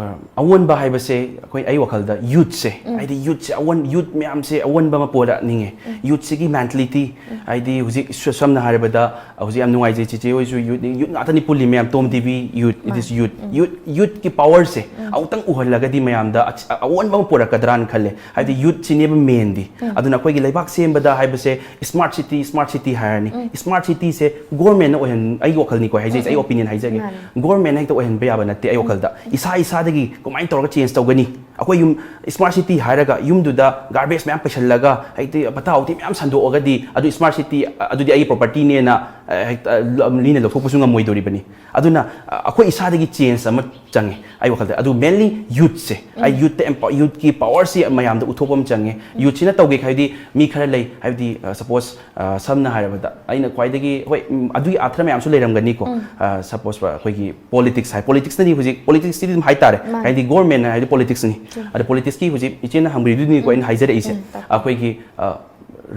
ꯑ, ꯑꯑꯣꯟꯕ ꯍꯥꯏꯕꯁꯦ ꯑꯩꯈꯣꯏ, ꯑꯩ ꯋꯥꯈꯜꯗ ꯌꯨꯠꯁꯦ, ꯍꯥꯏꯗꯤ ꯌꯨꯠꯁꯦ ꯑꯑꯣꯟ ꯌꯨꯠ ꯃꯌꯥꯝꯁꯦ ꯑꯑꯣꯟꯕ ꯑꯃ ꯄꯣꯔꯛꯅꯤꯡꯉꯦ꯫ ꯌꯨꯠꯁꯤꯒꯤ ꯃꯦꯟꯇꯦꯂꯤꯇꯤ, ꯍꯥꯏꯗꯤ ꯍꯧꯖꯤꯛ ꯁ- ꯁꯝꯅ ꯍꯥꯏꯔꯕꯗ ꯍꯧꯖꯤꯛ ꯌꯥꯝ ꯅꯨꯡꯉꯥꯏꯖꯩ, ꯆꯤꯆꯦ ꯍꯣꯏꯁꯨ ꯌꯨꯠ, ꯌꯨꯠ ꯉꯥꯛꯇꯅꯤ ꯄꯨꯜꯂꯤ ꯃꯌꯥꯝ, ꯇꯣꯝ ꯇꯤꯚꯤ ꯌꯨꯠ, ꯏꯠ ꯏꯁ ꯌꯨꯠ꯫ ꯌꯨꯠ, ꯌꯨꯠꯀꯤ ꯄꯋꯔꯁꯦ ꯑꯃꯨꯛꯇꯪ ꯎꯍꯜꯂꯒꯗꯤ ꯃꯌꯥꯝꯗ ꯑ- ꯑꯑꯣꯟꯕ ꯑꯃ ꯄꯣꯔꯛꯀꯗ꯭ꯔꯥꯅ ꯈꯜꯂꯦ꯫ ꯍꯥꯏꯗꯤ ꯌꯨꯠꯁꯤꯅꯦꯕ ꯃꯦꯟꯗꯤ꯫ ꯑꯗꯨꯅ ꯑꯩꯈꯣꯏꯒꯤ ꯂꯩꯕꯥꯛ ꯁꯦꯝꯕꯗ ꯍꯥꯏꯕꯁꯦ ꯁ꯭ꯃꯥꯔꯠ ꯁꯤꯇꯤ, ꯁ꯭ꯃꯥꯔꯠ ꯁꯤꯇꯤ ꯍꯥꯏꯔꯅꯤ꯫ ꯁ꯭ꯃꯥꯔꯠ ꯁꯤꯇꯤꯁꯦ ꯒꯣꯔꯃꯦꯟꯅ ꯑꯣꯏꯍꯟ- ꯑꯩꯒꯤ ꯋꯥꯈꯜꯅꯤꯀꯣ ꯍꯥꯏꯖꯩꯁꯦ, ꯑꯩ ꯑꯣꯄꯤꯅꯤꯌꯟ ꯍꯥꯏꯖꯒꯦ꯫ ꯃꯥꯅꯦ꯫ ꯒꯣꯔꯃꯦꯟꯅ ꯍꯦꯛꯇ ꯑꯣꯏꯍꯟꯕ ꯌꯥꯕ ꯅꯠꯇꯦ ꯑꯩ ꯋꯥꯈꯜꯗ꯫ ꯏꯁꯥ ꯏꯁꯥꯗꯒꯤ ꯀꯃꯥꯏꯅ ꯇꯧꯔꯒ ꯆꯦꯟꯖ ꯇꯧꯒꯅꯤ? ꯑꯩꯈꯣꯏ ꯌꯨꯝ smart city ꯍꯥꯏꯔꯒ ꯌꯨꯝꯗꯨꯗ garbage ꯃꯌꯥꯝ ꯄꯩꯁꯜꯂꯒ ꯍꯦꯛꯇ ꯐꯠꯇ ꯍꯥꯎꯊꯤ ꯃꯌꯥꯝ ꯁꯟꯗꯣꯛꯑꯒꯗꯤ ꯑꯗꯨ smart city, ꯑꯗꯨꯗꯤ ꯑꯩꯒꯤ propertyꯅꯦꯅ, ꯑ, ꯍꯦꯛꯇ, ꯑ, ꯃꯤꯅ ꯂꯧꯊꯣꯛꯄꯁꯨ ꯉꯝꯃꯣꯏꯗꯣꯔꯤꯕꯅꯤ꯫ ꯑꯗꯨꯅ, ꯑ, ꯑꯩꯈꯣꯏ ꯏꯁꯥꯗꯒꯤ change ꯑꯃ ꯆꯪꯉꯦ ꯑꯩ ꯋꯥꯈꯜꯗ꯫ ꯑꯗꯨ mainly youthꯁꯦ, ꯑꯩ youthꯇ empower, youthꯀꯤ powerꯁꯤ ꯃꯌꯥꯝꯗ ꯎꯠꯊꯣꯛꯄ ꯑꯃ ꯆꯪꯉꯦ꯫ Youthꯁꯤꯅ ꯇꯧꯒꯦ ꯍꯥꯏꯕꯗꯤ ꯃꯤ ꯈꯔ ꯂꯩ, ꯍꯥꯏꯕꯗꯤ, ꯑ, suppose, ꯑ, ꯁꯝꯅ ꯍꯥꯏꯔꯕꯗ ꯑꯩꯅ ꯈ꯭ꯋꯥꯏꯗꯒꯤ, ꯍꯣꯏ, ꯎꯝ, ꯑꯗꯨꯒꯤ ꯑꯥꯊ꯭ꯔ ꯃꯌꯥꯝꯁꯨ ꯂꯩꯔꯝꯒꯅꯤꯀꯣ꯫ ꯑ, suppose ꯑꯩꯈꯣꯏꯒꯤ politics ꯍꯥꯏ, politicsꯅꯗꯤ ꯍꯧꯖꯤꯛ, politicsꯁꯤꯗꯤ ꯑꯗꯨꯝ ꯍꯥꯏꯇꯥꯔꯦ꯫ ꯃꯥꯅꯤ꯫ ꯍꯥꯏꯗꯤ government ꯍꯥꯏꯗꯤ politicsꯅꯤ꯫ ꯑꯗ politicsꯀꯤ ꯍꯧꯖꯤꯛ ꯏꯆꯦꯅ ꯍꯪꯕꯤꯔꯤꯗꯨꯅꯤꯀꯣ ꯑꯩꯅ ꯍꯥꯏꯖꯔꯛꯏꯁꯦ꯫ ꯎꯝ, ꯇꯥꯛꯄꯤꯌꯨ꯫ ꯑꯩꯈꯣꯏꯒꯤ, ꯑ,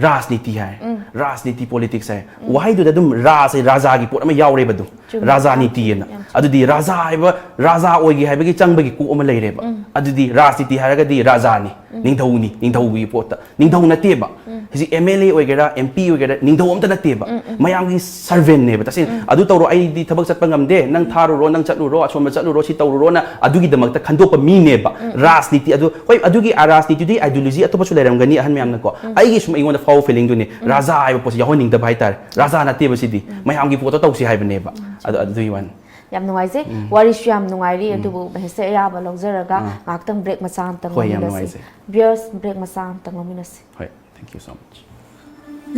ꯔꯥꯖꯅꯤꯇꯤ ꯍꯥꯏ, ꯔꯥꯖꯅꯤꯇꯤ, politics ꯍꯥꯏ꯫ ꯋꯥꯍꯩꯗꯨꯗ ꯑꯗꯨꯝ ꯔꯥꯖ, ꯔꯥꯖꯥꯒꯤ ꯄꯣꯠ ꯑꯃ ꯌꯥꯎꯔꯦꯕ ꯑꯗꯨꯝ꯫ ꯆꯨꯝꯃꯦ, ꯔꯥꯖꯥꯅꯤꯇꯤ ꯌꯥꯝ ꯍꯥꯏꯅ꯫ ꯆꯨꯝꯃꯦ꯫ ꯑꯗꯨꯗꯤ ꯔꯥꯖꯥ ꯍꯥꯏꯕ, ꯔꯥꯖꯥ ꯑꯣꯏꯒꯦ ꯍꯥꯏꯕꯒꯤ ꯆꯪꯕꯒꯤ ꯀꯣꯛ ꯑꯃ ꯂꯩꯔꯦꯕ꯫ ꯑꯗꯨꯗꯤ ꯔꯥꯖꯅꯤꯇꯤ ꯍꯥꯏꯔꯒꯗꯤ ꯔꯥꯖꯥꯅꯤ, ꯅꯤꯡꯊꯧꯅꯤ, ꯅꯤꯡꯊꯧꯒꯤ ꯄꯣꯠꯇ꯫ ꯅꯤꯡꯊꯧ ꯅꯠꯇꯦꯕ꯫ ꯍꯧꯖꯤꯛ MLA ꯑꯣꯏꯒꯦꯔꯥ, MP ꯑꯣꯏꯒꯦꯔꯥ, ꯅꯤꯡꯊꯧ ꯑꯝꯇ ꯅꯠꯇꯦꯕ꯫ ꯃꯌꯥꯝꯒꯤ servantꯅꯦꯕ ꯇꯁꯦꯡꯅ꯫ ꯑꯗꯨ ꯇꯧꯔꯣ, ꯑꯩꯗꯤ ꯊꯕꯛ ꯆꯠꯄ ꯉꯝꯗꯦ, ꯅꯪ ꯊꯥꯔꯨꯔꯣ, ꯅꯪ ꯆꯠꯂꯨꯔꯣ, ꯑꯁꯣꯝꯗ ꯆꯠꯂꯨꯔꯣ, ꯁꯤ ꯇꯧꯔꯨꯔꯣꯅ ꯑꯗꯨꯒꯤꯗꯃꯛꯇ ꯈꯟꯗꯣꯛꯄ ꯃꯤꯅꯦꯕ꯫ ꯔꯥꯖꯅꯤꯇꯤ ꯑꯗꯨ, ꯍꯣꯏ, ꯑꯗꯨꯒꯤ, ꯑ, ꯔꯥꯖꯅꯤꯇꯤꯗꯨꯒꯤ ideology ꯑꯇꯣꯞꯄꯁꯨ ꯂꯩꯔꯝꯒꯅꯤ ꯑꯍꯟ ꯃꯌꯥꯝꯅꯀꯣ꯫ ꯑꯩꯒꯤ ꯁꯨꯝ ꯑꯩꯉꯣꯟꯗ ꯐꯥꯎꯕ feelingꯗꯨꯅꯤ, ꯔꯥꯖꯥ ꯍꯥꯏꯕ ꯄꯣꯠꯁꯤ ꯌꯥꯎꯍꯟꯅꯤꯡꯗꯕ ꯍꯥꯏꯇꯥꯔꯦ꯫ ꯔꯥꯖꯥ ꯅꯠꯇꯦꯕ ꯁꯤꯗꯤ, ꯃꯌꯥꯝꯒꯤ ꯄꯣꯠꯇ ꯇꯧꯁꯤ ꯍꯥꯏꯕꯅꯦꯕ꯫ ꯑꯗꯨ, ꯑꯗꯨꯒꯤ ꯋꯥꯅꯤ꯫ ꯌꯥꯝ ꯅꯨꯡꯉꯥꯏꯖꯩ꯫ ꯋꯥꯔꯤꯁꯨ ꯌꯥꯝ ꯅꯨꯡꯉꯥꯏꯔꯤ, ꯑꯗꯨꯕꯨ ꯃꯍꯦꯁꯁꯦ ꯑꯌꯥꯕ ꯂꯧꯖꯔꯒ ꯉꯥꯏꯍꯥꯛꯇꯪ break ꯃꯆꯥ ꯑꯝꯇꯪ ꯍꯣꯏ, ꯌꯥꯝ ꯂꯧꯃꯤꯟꯅꯁꯤ꯫ ꯅꯨꯡꯉꯥꯏꯖꯩ꯫ Viewers, break ꯃꯆꯥ ꯑꯝꯇꯪ ꯂꯧꯃꯤꯟꯅꯁꯤ꯫ ꯍꯣꯏ, thank you so much꯫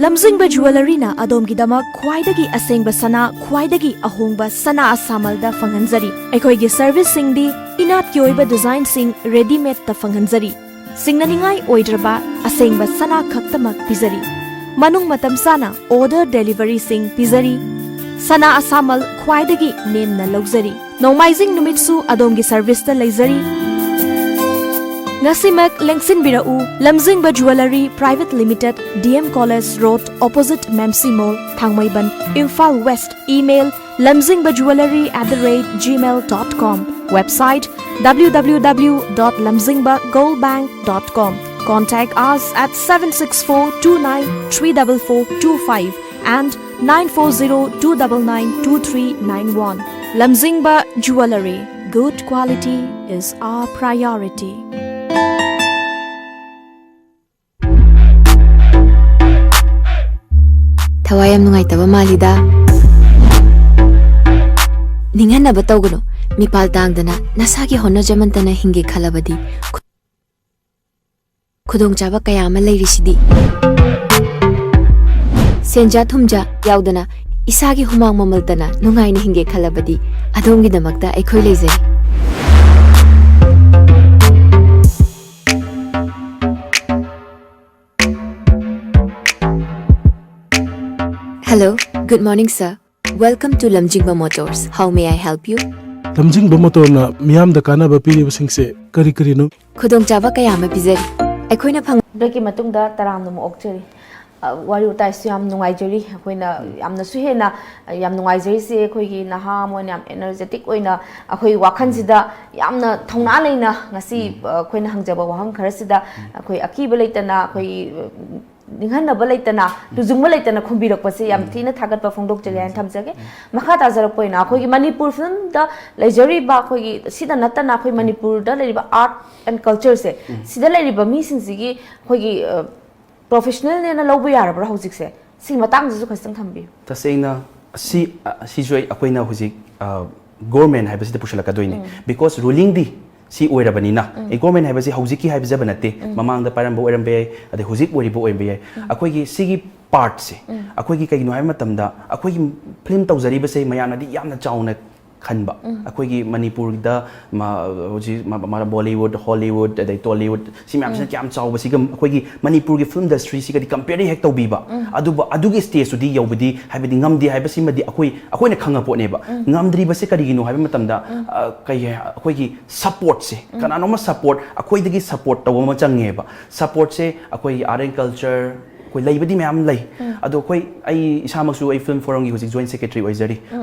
ꯂꯝꯖꯤꯡꯕ ꯖꯨꯋꯦꯂꯔꯤꯅ ꯑꯗꯣꯝꯒꯤꯗꯃꯛ ꯈ꯭ꯋꯥꯏꯗꯒꯤ ꯑꯁꯦꯡꯕ ꯁꯅꯥ, ꯈ꯭ꯋꯥꯏꯗꯒꯤ ꯑꯍꯣꯡꯕ ꯁꯅꯥ ꯑꯁꯥꯃꯜꯗ ꯐꯪꯍꯟꯖꯔꯤ꯫ ꯑꯩꯈꯣꯏꯒꯤ serviceꯁꯤꯡꯗꯤ ꯏꯅꯥꯠꯀꯤ ꯑꯣꯏꯕ designꯁꯤꯡ readymadeꯇ ꯐꯪꯍꯟꯖꯔꯤ꯫ ꯁꯤꯡꯅꯅꯤꯡꯉꯥꯏ ꯑꯣꯏꯗ꯭ꯔꯕ ꯑꯁꯦꯡꯕ ꯁꯅꯥ ꯈꯛꯇꯃꯛ ꯄꯤꯖꯔꯤ꯫ ꯃꯅꯨꯡ ꯃꯇꯝ ꯆꯥꯅ order deliveryꯁꯤꯡ ꯄꯤꯖꯔꯤ꯫ ꯁꯅꯥ ꯑꯁꯥꯃꯜ ꯈ꯭ꯋꯥꯏꯗꯒꯤ ꯅꯦꯝꯅ ꯂꯧꯖꯔꯤ꯫ ꯅꯣꯡꯃꯥꯏꯖꯤꯡ ꯅꯨꯃꯤꯠꯁꯨ ꯑꯗꯣꯝꯒꯤ serviceꯇ ꯂꯩꯖꯔꯤ꯫ ꯉꯁꯤꯃꯛ ꯂꯦꯡꯁꯤꯟꯕꯤꯔꯛꯎ, ꯂꯝꯖꯤꯡꯕ Jewellery Private Limited, D M College Road, opposite Mamsi Mall, Thangmeiband, Imphal West. Email, lamzingba jewellery at the rate gmail dot com. Website, W W W dot lamzingba gold bank dot com. Contact us at seven six four two nine three double four two five and nine four zero two double nine two three nine one. Lamzingba Jewellery. Good quality is our priority. ꯊꯋꯥꯏ ꯌꯥꯝ ꯅꯨꯡꯉꯥꯏꯇꯕ ꯃꯥꯜꯂꯤꯗ꯫ ꯅꯤꯡꯍꯟꯅꯕ ꯇꯧꯒꯅꯨ, ꯃꯤꯄꯥꯜ ꯇꯥꯡꯗꯅ ꯅꯁꯥꯒꯤ ꯍꯣꯠꯅꯖꯃꯟꯇꯅ ꯍꯤꯡꯒꯦ ꯈꯜꯂꯕꯗꯤ ꯈꯨ-, ꯈꯨꯗꯣꯡꯆꯥꯕ ꯀꯌꯥ ꯑꯃ ꯂꯩꯔꯤꯁꯤꯗꯤ꯫ ꯁꯦꯟꯖꯥ ꯊꯨꯝꯖꯥ ꯌꯥꯎꯗꯅ ꯏꯁꯥꯒꯤ ꯍꯨꯃꯥꯡ ꯃꯃꯜꯇꯅ ꯅꯨꯡꯉꯥꯏꯅ ꯍꯤꯡꯒꯦ ꯈꯜꯂꯕꯗꯤ ꯑꯗꯣꯝꯒꯤꯗꯃꯛꯇ ꯑꯩꯈꯣꯏ ꯂꯩꯖꯩ꯫ Hello, good morning, sir. Welcome to Lamjingba Motors. How may I help you? ꯂꯝꯖꯤꯡꯕ ꯃꯣꯇꯣꯔꯅ ꯃꯤꯌꯥꯝꯗ ꯀꯥꯟꯅꯕ ꯄꯤꯔꯤꯕꯁꯤꯡꯁꯦ ꯀꯔꯤ ꯀꯔꯤꯅꯣ? ꯈꯨꯗꯣꯡꯆꯥꯕ ꯀꯌꯥ ꯑꯃ ꯄꯤꯖꯔꯤ꯫ ꯑꯩꯈꯣꯏꯅ ꯐꯪ- ꯕ꯭ꯔꯦꯛꯀꯤ ꯃꯇꯨꯡꯗ ꯇꯔꯥꯝꯅ ꯑꯃꯨꯛ ꯑꯣꯛꯆꯔꯤ꯫ ꯑ, ꯋꯥꯔꯤ ꯋꯥꯇꯥꯏꯁꯨ ꯌꯥꯝ ꯅꯨꯡꯉꯥꯏꯖꯔꯤ꯫ ꯑꯩꯈꯣꯏꯅ ꯌꯥꯝꯅꯁꯨ ꯍꯦꯟꯅ, ꯑ, ꯌꯥꯝ ꯅꯨꯡꯉꯥꯏꯖꯔꯤꯁꯦ, ꯑꯩꯈꯣꯏꯒꯤ ꯅꯍꯥ ꯑꯃ ꯑꯣꯏꯅ ꯌꯥꯝ energetic ꯑꯣꯏꯅ ꯑꯩꯈꯣꯏ ꯋꯥꯈꯜꯁꯤꯗ ꯌꯥꯝꯅ ꯊꯧꯅꯥ ꯂꯩꯅ ꯉꯁꯤ, ꯑ, ꯑꯩꯈꯣꯏꯅ ꯍꯪꯖꯕ ꯋꯥꯍꯪ ꯈꯔꯁꯤꯗ ꯑꯩꯈꯣꯏ ꯑꯀꯤꯕ ꯂꯩꯇꯅ, ꯑꯩꯈꯣꯏ, ꯑ, ꯅꯤꯡꯍꯟꯅꯕ ꯂꯩꯇꯅ, ꯇꯨꯖꯨꯡꯕ ꯂꯩꯇꯅ ꯈꯨꯝꯕꯤꯔꯛꯄꯁꯦ ꯌꯥꯝ ꯊꯤꯅ ꯊꯥꯒꯠꯄ ꯐꯣꯡꯗꯣꯛꯆꯔꯤ ꯍꯥꯏꯅ ꯊꯝꯖꯒꯦ꯫ ꯃꯈꯥ ꯇꯥꯖꯔꯛꯄ ꯑꯣꯏꯅ ꯑꯩꯈꯣꯏꯒꯤ ꯃꯅꯤꯄꯨꯔ ꯐꯤꯂꯝꯗ ꯂꯩꯖꯔꯤꯕ ꯑꯩꯈꯣꯏꯒꯤ, ꯁꯤꯗ ꯅꯠꯇꯅ ꯑꯩꯈꯣꯏ ꯃꯅꯤꯄꯨꯔꯗ ꯂꯩꯔꯤꯕ art and cultureꯁꯦ, ꯁꯤꯗ ꯂꯩꯔꯤꯕ ꯃꯤꯁꯤꯡꯁꯤꯒꯤ ꯑꯩꯈꯣꯏꯒꯤ, ꯑ, professionalꯅꯦꯅ ꯂꯧꯕ ꯌꯥꯔꯕ꯭ꯔꯥ ꯍꯧꯖꯤꯛꯁꯦ? ꯁꯤꯒꯤ ꯃꯇꯥꯡꯗꯁꯨ ꯈꯖꯤꯛꯇꯪ ꯊꯝꯕꯤꯌꯨ꯫ ꯇꯁꯦꯡꯅ ꯁꯤ, ꯑ, ꯁꯤꯁꯨ ꯑꯩ, ꯑꯩꯈꯣꯏꯅ ꯍꯧꯖꯤꯛ, ꯑ, government ꯍꯥꯏꯕꯁꯤꯗ ꯄꯨꯁꯤꯜꯂꯛꯀꯗꯣꯏꯅꯤ꯫ Because rulingꯗꯤ ꯁꯤ ꯑꯣꯏꯔꯕꯅꯤꯅ, ꯑꯦ, government ꯍꯥꯏꯕꯁꯤ ꯍꯧꯖꯤꯛꯀꯤ ꯍꯥꯏꯕꯖꯕ ꯅꯠꯇꯦ, ꯃꯃꯥꯡꯗ ꯄꯥꯏꯔꯝꯕ ꯑꯣꯏꯔꯝꯕ ꯌꯥꯏ, ꯑꯗꯩ ꯍꯧꯖꯤꯛ ꯑꯣꯏꯔꯤꯕ ꯑꯣꯏꯔꯝꯕ ꯌꯥꯏ꯫ ꯑꯩꯈꯣꯏꯒꯤ ꯁꯤꯒꯤ partꯁꯦ, ꯑꯩꯈꯣꯏꯒꯤ ꯀꯩꯒꯤꯅꯣ ꯍꯥꯏꯕ ꯃꯇꯝꯗ, ꯑꯩꯈꯣꯏꯒꯤ film ꯇꯧꯖꯔꯤꯕꯁꯦ ꯃꯌꯥꯝꯅꯗꯤ ꯌꯥꯝꯅ ꯆꯥꯎꯅ ꯈꯟꯕ, ꯑꯩꯈꯣꯏꯒꯤ ꯃꯅꯤꯄꯨꯔꯗ ꯃ-, ꯍꯧꯖꯤꯛ ꯃ-, ꯃ-, Bollywood, Hollywood, ꯑꯗꯩ Tollywood, ꯁꯤ ꯃꯌꯥꯝꯁꯤꯅ ꯀꯌꯥꯝ ꯆꯥꯎꯕꯁꯤꯒ ꯑꯩꯈꯣꯏꯒꯤ ꯃꯅꯤꯄꯨꯔꯒꯤ film industryꯁꯤꯒꯗꯤ compare ꯍꯦꯛ ꯇꯧꯕꯤꯕ, ꯑꯗꯨꯕꯨ ꯑꯗꯨꯒꯤ stageꯇꯨꯗꯤ ꯌꯧꯕꯗꯤ, ꯍꯥꯏꯕꯗꯤ, ꯉꯝꯗꯦ ꯍꯥꯏꯕꯁꯤꯃꯗꯤ ꯑꯩꯈꯣꯏ, ꯑꯩꯈꯣꯏꯅ ꯈꯪꯉ ꯄꯣꯠꯅꯦꯕ꯫ ꯉꯝꯗ꯭ꯔꯤꯕꯁꯦ ꯀꯔꯤꯒꯤꯅꯣ ꯍꯥꯏꯕ ꯃꯇꯝꯗ, ꯑ, ꯀꯩ ꯍꯥꯏ-, ꯑꯩꯈꯣꯏꯒꯤ supportꯁꯦ, ꯀꯅꯥꯅꯣꯝꯃ support, ꯑꯩꯈꯣꯏꯗꯒꯤ support ꯇꯧꯕ ꯑꯃ ꯆꯪꯉꯦꯕ꯫ Supportꯁꯦ ꯑꯩꯈꯣꯏꯒꯤ art and culture, ꯑꯩꯈꯣꯏ ꯂꯩꯕꯗꯤ ꯃꯌꯥꯝ ꯂꯩ꯫ ꯑꯗꯣ ꯑꯩꯈꯣꯏ, ꯑꯩ ꯏꯁꯥꯃꯛꯁꯨ ꯑꯩ film forumꯒꯤ ꯍꯧꯖꯤꯛ joint secretary ꯑꯣꯏꯖꯔꯤ꯫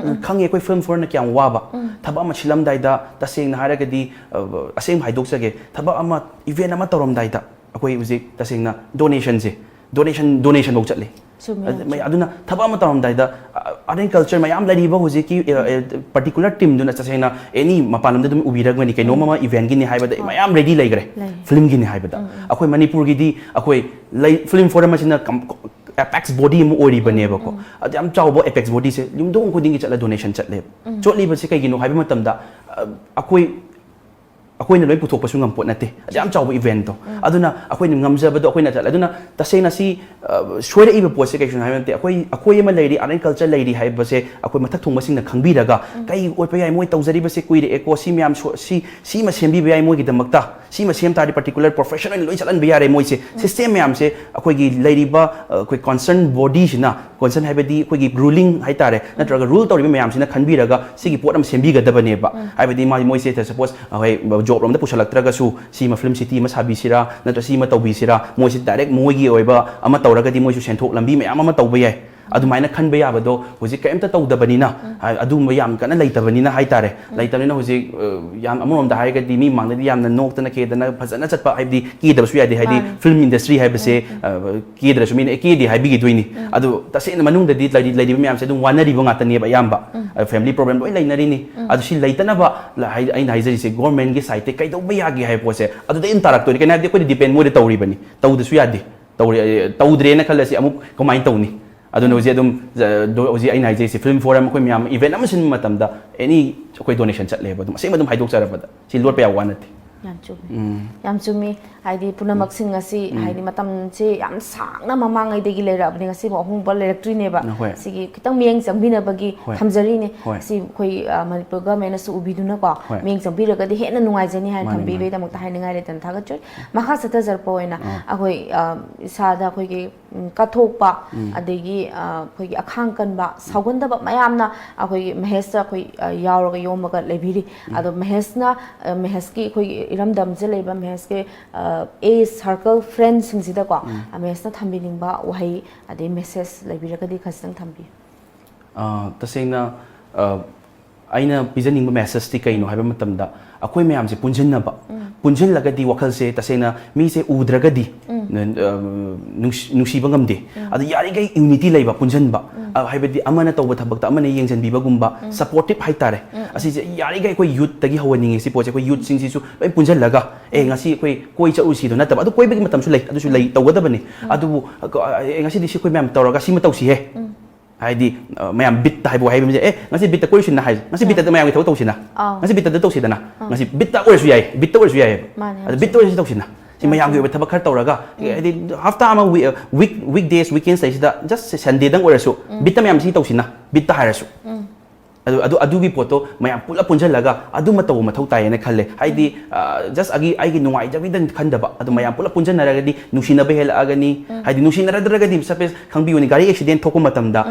ꯈꯪꯉꯦ ꯑꯩꯈꯣꯏ film forumꯅ ꯀꯌꯥꯝ ꯋꯥꯕ꯫ ꯊꯕꯛ ꯑꯃ ꯁꯤꯜꯂꯝꯗꯥꯏꯗ, ꯇꯁꯦꯡꯅ ꯍꯥꯏꯔꯒꯗꯤ, ꯑ, ꯑꯁꯦꯡꯕ ꯍꯥꯏꯗꯣꯛꯆꯒꯦ, ꯊꯕꯛ ꯑꯃ, event ꯑꯃ ꯇꯧꯔꯝꯗꯥꯏꯗ ꯑꯩꯈꯣꯏ ꯍꯧꯖꯤꯛ ꯇꯁꯦꯡꯅ donationꯁꯦ, donation, donationꯐꯧ ꯆꯠꯂꯤ꯫ ꯆꯨꯝꯃꯦ, ꯑꯗꯨ ꯃꯩ-, ꯆꯨꯝꯃꯦ꯫ ꯑꯗꯨꯅ ꯊꯕꯛ ꯑꯃ ꯇꯧꯔꯝꯗꯥꯏꯗ, ꯑ, art and culture ꯃꯌꯥꯝ ꯂꯩꯔꯤꯕ ꯍꯧꯖꯤꯛꯀꯤ, ꯑ, ꯑ, particular teamꯗꯨꯅ, ꯇꯁꯦꯡꯅ, any ꯃꯄꯥꯟ ꯂꯝꯗ ꯑꯗꯨꯝ ꯎꯕꯤꯔꯝꯒꯅꯤ, ꯀꯩꯅꯣꯝ ꯑꯃ eventꯒꯤꯅꯤ ꯍꯥꯏꯕꯗ ꯍꯣꯏ꯫ ꯃꯌꯥꯝ ready ꯂꯩꯈ꯭ꯔꯦ꯫ ꯂꯩ꯫ Filmꯒꯤꯅꯤ ꯍꯥꯏꯕꯗ꯫ ꯑꯩꯈꯣꯏ ꯃꯅꯤꯄꯨꯔꯒꯤꯗꯤ ꯑꯩꯈꯣꯏ ꯂꯩ, film forum ꯑꯁꯤꯅ ꯀꯝ-, apex body ꯑꯃ ꯑꯣꯏꯔꯤꯕꯅꯦꯕꯀꯣ꯫ ꯑꯗꯨ ꯌꯥꯝ ꯆꯥꯎꯕ apex bodyꯁꯦ ꯌꯨꯝꯊꯣꯡ ꯈꯨꯗꯤꯡꯒꯤ ꯆꯠꯂ donation ꯆꯠꯂꯦꯕ꯫ ꯆꯣꯠꯂꯤꯕꯁꯦ ꯀꯩꯒꯤꯅꯣ ꯍꯥꯏꯕ ꯃꯇꯝꯗ, ꯑꯩꯈꯣꯏ ꯑꯩꯈꯣꯏꯅ ꯂꯣꯏ ꯄꯨꯊꯣꯛꯄꯁꯨ ꯉꯝꯄꯣꯠ ꯅꯠꯇꯦ, ꯑꯗꯨ ꯌꯥꯝ ꯆꯥꯎꯕ ꯏꯚꯦꯟꯠꯇꯣ꯫ ꯑꯗꯨꯅ ꯑꯩꯈꯣꯏꯅ ꯉꯝꯖꯕꯗꯣ ꯑꯩꯈꯣꯏꯅ ꯆꯠꯂꯦ꯫ ꯑꯗꯨꯅ ꯇꯁꯦꯡꯅ ꯁꯤ ꯑ, ꯁꯣꯏꯔꯛꯏꯕ ꯄꯣꯠꯁꯦ ꯀꯩꯁꯨ ꯍꯥꯏꯕ ꯅꯠꯇꯦ꯫ ꯑꯩꯈꯣꯏ ꯑꯩꯈꯣꯏ ꯑꯃ ꯂꯩꯔꯤ, ꯑꯥꯔꯠ ꯑꯦꯟ ꯀꯜꯆꯔ ꯂꯩꯔꯤ ꯍꯥꯏꯕꯁꯦ ꯑꯩꯈꯣꯏ ꯃꯊꯛ ꯊꯣꯡꯕꯁꯤꯡꯅ ꯈꯪꯕꯤꯔꯒ, ꯀꯩ ꯑꯣꯏꯕ ꯌꯥꯏ, ꯃꯣꯏ ꯇꯧꯖꯔꯤꯕꯁꯦ ꯀꯨꯏꯔꯛꯑꯦꯀꯣ, ꯁꯤ ꯃꯌꯥꯝ ꯁꯣ- ꯁꯤ ꯁꯤꯃ ꯁꯦꯝꯕꯤꯕ ꯌꯥꯏ ꯃꯣꯏꯒꯤꯗꯃꯛꯇ, ꯁꯤꯃ ꯁꯦꯝ ꯇꯥꯔꯗꯤ ꯄꯥꯔꯇꯤꯀꯨꯂꯔ ꯄ꯭ꯔꯣꯐꯦꯁꯟ ꯑꯣꯏꯅ ꯂꯣꯏ ꯆꯠꯍꯟꯕ ꯌꯥꯔꯦ ꯃꯣꯏꯁꯦ꯫ ꯁꯤꯁꯇꯦꯝ ꯃꯌꯥꯝꯁꯦ ꯑꯩꯈꯣꯏꯒꯤ ꯂꯩꯔꯤꯕ ꯑ, ꯑꯩꯈꯣꯏ ꯀꯟꯁꯔꯟ ꯕꯣꯗꯤꯁꯤꯅ, ꯀꯟꯁꯔꯟ ꯍꯥꯏꯕꯗꯤ ꯑꯩꯈꯣꯏꯒꯤ ꯔꯨꯂꯤꯡ ꯍꯥꯏꯇꯥꯔꯦ, ꯅꯠꯇ꯭ꯔꯒ ꯔꯨꯜ ꯇꯧꯔꯤꯕ ꯃꯌꯥꯝꯁꯤꯅ ꯈꯟꯕꯤꯔꯒ ꯁꯤꯒꯤ ꯄꯣꯠ ꯑꯃ ꯁꯦꯝꯕꯤꯒꯗꯕꯅꯦꯕ꯫ ꯍꯥꯏꯕꯗꯤ ꯃꯥ ꯃꯣꯏꯁꯦ ꯁꯄꯣꯁ ꯑꯩꯈꯣꯏ ꯖꯣꯕ ꯔꯣꯝꯗ ꯄꯨꯁꯜꯂꯛꯇ꯭ꯔꯒꯁꯨ ꯁꯤꯃ ꯐꯤꯂꯝ ꯁꯤꯇꯤ ꯑꯃ ꯁꯥꯕꯤꯁꯤꯔꯥ, ꯅꯠꯇ꯭ꯔ ꯁꯤꯃ ꯇꯧꯕꯤꯁꯤꯔꯥ, ꯃꯣꯏꯁꯦ ꯗꯥꯏꯔꯦꯛ ꯃꯣꯏꯒꯤ ꯑꯣꯏꯕ ꯑꯃ ꯇꯧꯔꯒꯗꯤ ꯃꯣꯏꯁꯨ ꯁꯦꯟꯊꯣꯛ ꯂꯝꯕꯤ ꯃꯌꯥꯝ ꯑꯃ ꯇꯧꯕ ꯌꯥꯏ꯫ ꯑꯗꯨꯃꯥꯏꯅ ꯈꯟꯕ ꯌꯥꯕꯗꯣ ꯍꯧꯖꯤꯛ ꯀꯔꯤꯝꯇ ꯇꯧꯗꯕꯅꯤꯅ, ꯍꯥꯏ- ꯑꯗꯨꯝꯕ ꯌꯥꯝ ꯀꯟꯅ ꯂꯩꯇꯕꯅꯤꯅ ꯍꯥꯏꯇꯥꯔꯦ꯫ ꯂꯩꯇꯕꯅꯤꯅ ꯍꯧꯖꯤꯛ ꯑ, ꯌꯥꯝ ꯑꯃꯔꯣꯝꯗ ꯍꯥꯏꯔꯒꯗꯤ ꯃꯤ ꯃꯥꯡꯗꯗꯤ ꯌꯥꯝꯅ ꯅꯣꯛꯇꯅ ꯈꯦꯗꯅ ꯐꯖꯅ ꯆꯠꯄ, ꯍꯥꯏꯕꯗꯤ ꯀꯦꯗꯕꯁꯨ ꯌꯥꯗꯦ, ꯍꯥꯏꯗꯤ ꯐꯤꯂꯝ ꯏꯟꯗꯁꯇ꯭ꯔꯤ ꯍꯥꯏꯕꯁꯦ ꯑ, ꯀꯦꯗ꯭ꯔꯁꯨ ꯃꯤꯅ ꯑꯦ ꯀꯦꯗꯦ ꯍꯥꯏꯕꯤꯈꯤꯗꯣꯏꯅꯤ꯫ ꯑꯗꯨ ꯇꯁꯦꯡꯅ ꯃꯅꯨꯡꯗꯗꯤ ꯂꯩꯔꯤ- ꯂꯩꯔꯤꯕ ꯃꯌꯥꯝꯁꯦ ꯑꯗꯨꯝ ꯋꯥꯅꯔꯤꯕ ꯉꯥꯛꯇꯅꯦꯕ ꯑꯌꯥꯝꯕ꯫ ꯐꯦꯃꯤꯂꯤ ꯄ꯭ꯔꯣꯕ꯭ꯂꯦꯝ ꯂꯣꯏ ꯂꯩꯅꯔꯤꯅꯤ꯫ ꯑꯗꯨ ꯁꯤ ꯂꯩꯇꯅꯕ ꯂ- ꯍꯥꯏ- ꯑꯩꯅ ꯍꯥꯏꯖꯔꯤꯁꯦ ꯒꯣꯔꯃꯦꯟꯒꯤ ꯁꯥꯏꯠꯇ ꯀꯩꯗꯧꯕ ꯌꯥꯒꯦ ꯍꯥꯏꯕ ꯄꯣꯠꯁꯦ ꯑꯗꯨꯗ ꯑꯗꯨꯝ ꯇꯥꯔꯛꯇꯣꯏꯅꯤ꯫ ꯀꯩꯅꯣ ꯍꯥꯏꯕꯗꯤ ꯑꯩꯈꯣꯏꯗꯤ ꯗꯤꯄꯦꯟ ꯃꯣꯏꯗ ꯇꯧꯔꯤꯕꯅꯤ, ꯇꯧꯗꯁꯨ ꯌꯥꯗꯦ꯫ ꯇꯧꯔꯦ- ꯇꯧꯗ꯭ꯔꯦꯅ ꯈꯜꯂꯁꯤ ꯑꯃꯨꯛ ꯀꯃꯥꯏꯅ ꯇꯧꯅꯤ? ꯑꯗꯨꯅ ꯍꯧꯖꯤꯛ ꯑꯗꯨꯝ ꯑ, ꯗꯣ- ꯍꯧꯖꯤꯛ ꯑꯩꯅ ꯍꯥꯏꯖꯔꯤꯁꯦ ꯐꯤꯂꯝ ꯐꯣꯔꯝ ꯑꯩꯈꯣꯏ ꯃꯌꯥꯝ ꯏꯚꯦꯟꯠ ꯑꯃ ꯁꯤꯟꯕ ꯃꯇꯝꯗ ꯑꯦꯅꯤ ꯑꯩꯈꯣꯏ ꯗꯣꯅꯦꯁꯟ ꯆꯠꯂꯦꯕ꯫ ꯑꯗꯨꯝ ꯑꯁꯦꯡꯕ ꯑꯗꯨꯝ ꯍꯥꯏꯗꯣꯛꯆꯔꯕꯗ ꯁꯤ ꯂꯣꯠꯄ ꯌꯥꯕ ꯋꯥ ꯅꯠꯇꯦ꯫ ꯌꯥꯝ ꯆꯨꯝꯃꯤ꯫ ꯌꯥꯝ ꯆꯨꯝꯃꯤ꯫ ꯍꯥꯏꯗꯤ ꯄꯨꯝꯅꯃꯛꯁꯤꯡ ꯑꯁꯤ ꯍꯥꯏꯗꯤ ꯃꯇꯝꯁꯦ ꯌꯥꯝ ꯁꯥꯡꯅ ꯃꯃꯥꯡꯉꯩꯗꯒꯤ ꯂꯩꯔꯛꯑꯕꯅꯤ, ꯉꯁꯤꯐꯥꯎ ꯑꯍꯣꯡꯕ ꯂꯩꯔꯛꯇ꯭ꯔꯤꯅꯦꯕ꯫ ꯍꯣꯏ꯫ ꯁꯤꯒꯤ ꯈꯤꯇꯪ ꯃꯤꯠꯌꯦꯡ ꯆꯪꯕꯤꯅꯕꯒꯤ ꯍꯣꯏ꯫ ꯊꯝꯖꯔꯤꯅꯦ꯫ ꯍꯣꯏ꯫ ꯁꯤ ꯑꯩꯈꯣꯏ ꯑ, ꯃꯅꯤꯄꯨꯔ ꯒꯚꯔꯟꯃꯦꯟꯠꯅꯁꯨ ꯎꯕꯤꯗꯨꯅꯀꯣ ꯍꯣꯏ꯫ ꯃꯤꯠꯌꯦꯡ ꯆꯪꯕꯤꯔꯒꯗꯤ ꯍꯦꯟꯅ ꯅꯨꯡꯉꯥꯏꯖꯅꯤ ꯍꯥꯏꯅ ꯃꯥꯅꯦ, ꯃꯥꯅꯦ꯫ ꯊꯝꯕꯤꯕꯒꯤꯗꯃꯛꯇ ꯍꯥꯏꯅꯤꯡꯉꯥꯏ ꯂꯩꯇꯅ ꯊꯥꯒꯠꯆꯔꯤ꯫ ꯃꯈꯥ ꯆꯠꯊꯖꯔꯛꯄ ꯑꯣꯏꯅ ꯑꯩꯈꯣꯏ ꯑ, ꯏꯁꯥꯗ ꯑꯩꯈꯣꯏꯒꯤ ꯎꯝ, ꯀꯠꯊꯣꯛꯄ, ꯑꯗꯒꯤ ꯑ, ꯑꯩꯈꯣꯏꯒꯤ ꯑꯈꯥꯡ ꯀꯟꯕ, ꯁꯥꯎꯒꯟꯗꯕ ꯃꯌꯥꯝꯅ ꯑꯩꯈꯣꯏꯒꯤ ꯃꯍꯦꯁꯇ ꯑꯩꯈꯣꯏ ꯑ, ꯌꯥꯎꯔꯒ ꯌꯣꯝꯃꯒ ꯂꯩꯕꯤꯔꯤ꯫ ꯑꯗꯣ ꯃꯍꯦꯁꯅ ꯑ, ꯃꯍꯦꯁꯀꯤ ꯑꯩꯈꯣꯏꯒꯤ ꯏꯔꯝꯗꯝꯁꯤꯗ ꯂꯩꯕ ꯃꯍꯦꯁꯀꯤ ꯑꯦ ꯁꯥꯔꯀꯜ ꯐ꯭ꯔꯦꯟꯁꯤꯡꯁꯤꯗꯀꯣ ꯃꯍꯦꯁꯅ ꯊꯝꯕꯤꯅꯤꯡꯕ ꯋꯥꯍꯩ ꯑꯗꯩ ꯃꯦꯁꯦꯖ ꯂꯩꯕꯤꯔꯒꯗꯤ ꯈꯖꯤꯛꯇꯪ ꯊꯝꯕꯤꯌꯨ꯫ ꯑ, ꯇꯁꯦꯡꯅ ꯑ, ꯑꯩꯅ ꯄꯤꯖꯅꯤꯡꯕ ꯃꯦꯁꯦꯖꯇꯤ ꯀꯩꯅꯣ ꯍꯥꯏꯕ ꯃꯇꯝꯗ ꯑꯩꯈꯣꯏ ꯃꯌꯥꯝꯁꯦ ꯄꯨꯟꯁꯤꯟꯅꯕ, ꯄꯨꯟꯁꯤꯜꯂꯒꯗꯤ ꯋꯥꯈꯜꯁꯦ ꯇꯁꯦꯡꯅ ꯃꯤꯁꯦ ꯎꯗ꯭ꯔꯒꯗꯤ ꯅ- ꯑ, ꯅꯨꯡꯁꯤ- ꯅꯨꯡꯁꯤꯕ ꯉꯝꯗꯦ꯫ ꯑꯗꯨ ꯌꯥꯔꯤꯈꯩ ꯌꯨꯅꯤꯇꯤ ꯂꯩꯕ, ꯄꯨꯟꯁꯤꯟꯕ, ꯑ, ꯍꯥꯏꯕꯗꯤ ꯑꯃꯅ ꯇꯧꯕ ꯊꯕꯛꯇ ꯑꯃꯅ ꯌꯦꯡꯁꯤꯟꯕꯤꯕꯒꯨꯝꯕ, ꯁꯄꯣꯔꯇꯤꯞ ꯍꯥꯏꯇꯥꯔꯦ꯫ ꯑꯁꯤꯁꯦ ꯌꯥꯔꯤꯈꯩ ꯑꯩꯈꯣꯏ ꯌꯨꯠꯇꯒꯤ ꯍꯧꯍꯟꯅꯤꯡꯉꯤ꯫ ꯁꯤ ꯄꯣꯠꯁꯦ ꯑꯩꯈꯣꯏ ꯌꯨꯠꯁꯤꯡꯁꯤꯁꯨ ꯂꯣꯏ ꯄꯨꯟꯁꯤꯜꯂꯒ ꯑꯦ ꯉꯁꯤ ꯑꯩꯈꯣꯏ ꯀꯣꯏ ꯆꯠꯂꯨꯁꯤꯗꯣ ꯅꯠꯇꯕ, ꯑꯗꯨ ꯀꯣꯏꯕꯒꯤ ꯃꯇꯝꯁꯨ ꯂꯩ, ꯑꯗꯨꯁꯨ ꯂꯩ, ꯇꯧꯒꯗꯕꯅꯤ꯫ ꯑꯗꯨꯕꯨ ꯑ, ꯑꯦ ꯉꯁꯤꯗꯤ ꯁꯤ ꯑꯩꯈꯣꯏ ꯃꯌꯥꯝ ꯇꯧꯔꯒ ꯁꯤꯃ ꯇꯧꯁꯤꯍꯦ꯫ ꯍꯥꯏꯗꯤ ꯑ, ꯃꯌꯥꯝ ꯕꯤꯠꯇ ꯍꯥꯏꯕ ꯋꯥꯍꯩ ꯑꯃꯁꯦ, "ꯑꯦ, ꯉꯁꯤ ꯕꯤꯠꯇ ꯀꯣꯏꯔꯨꯁꯤꯅ" ꯍꯥꯏꯁꯦ, "ꯉꯁꯤ ꯕꯤꯠꯇ ꯃꯌꯥꯝꯒꯤ ꯊꯕꯛ ꯇꯧꯁꯤꯅ, ꯑꯥꯎ꯫ ꯉꯁꯤ ꯕꯤꯠꯇ ꯑꯗꯨ ꯇꯧꯁꯤꯗꯅ, ꯉꯁꯤ ꯕꯤꯠꯇ ꯑꯣꯏꯔꯁꯨ ꯌꯥꯏ, ꯕꯤꯠꯇ ꯑꯣꯏꯔꯁꯨ ꯌꯥꯏꯑꯕ, ꯃꯥꯅꯦ, ꯑꯗ ꯕꯤꯠꯇ ꯑꯣꯏꯔꯁꯨ ꯇꯧꯁꯤꯅ, ꯁꯤ ꯃꯌꯥꯝꯒꯤ ꯑꯣꯏꯕ ꯊꯕꯛ ꯈꯔ ꯇꯧꯔꯒ, ꯍꯥꯏꯗꯤ ꯍꯞꯇꯥ ꯑꯃ, week week days, weekends ꯂꯩꯁꯤꯗ just Sundayꯗꯪ ꯑꯣꯏꯔꯁꯨ ꯕꯤꯠꯇ ꯃꯌꯥꯝ ꯁꯤ ꯇꯧꯁꯤꯅ", ꯕꯤꯠꯇ ꯍꯥꯏꯔꯁꯨ꯫ ꯑꯗꯨ ꯑꯗꯨ ꯑꯗꯨꯒꯤ ꯄꯣꯠꯇꯣ ꯃꯌꯥꯝ ꯄꯨꯂꯞ ꯄꯨꯟꯁꯤꯜꯂꯒ ꯑꯗꯨꯃ ꯇꯧꯕ ꯃꯊꯧ ꯇꯥꯏꯌꯦꯅ ꯈꯜꯂꯦ꯫ ꯍꯥꯏꯗꯤ just ꯑꯩꯒꯤ ꯑꯩꯒꯤ ꯅꯨꯡꯉꯥꯏꯖꯕꯤꯗꯪ ꯈꯟꯗꯕ, ꯑꯗꯨ ꯃꯌꯥꯝ ꯄꯨꯂꯞ ꯄꯨꯟꯁꯤꯟꯅꯔꯒꯗꯤ ꯅꯨꯡꯁꯤꯅꯕ ꯍꯦꯜꯂꯛꯑꯒꯅꯤ꯫ ꯍꯥꯏꯗꯤ ꯅꯨꯡꯁꯤꯅꯔꯗ꯭ꯔꯒꯗꯤ, ꯁꯄꯣꯁ ꯈꯪꯕꯤꯌꯨꯅꯦ, ꯒꯥꯔꯤ ꯑꯦꯛꯁꯤꯗꯦꯟ ꯊꯣꯛꯄ ꯃꯇꯝꯗ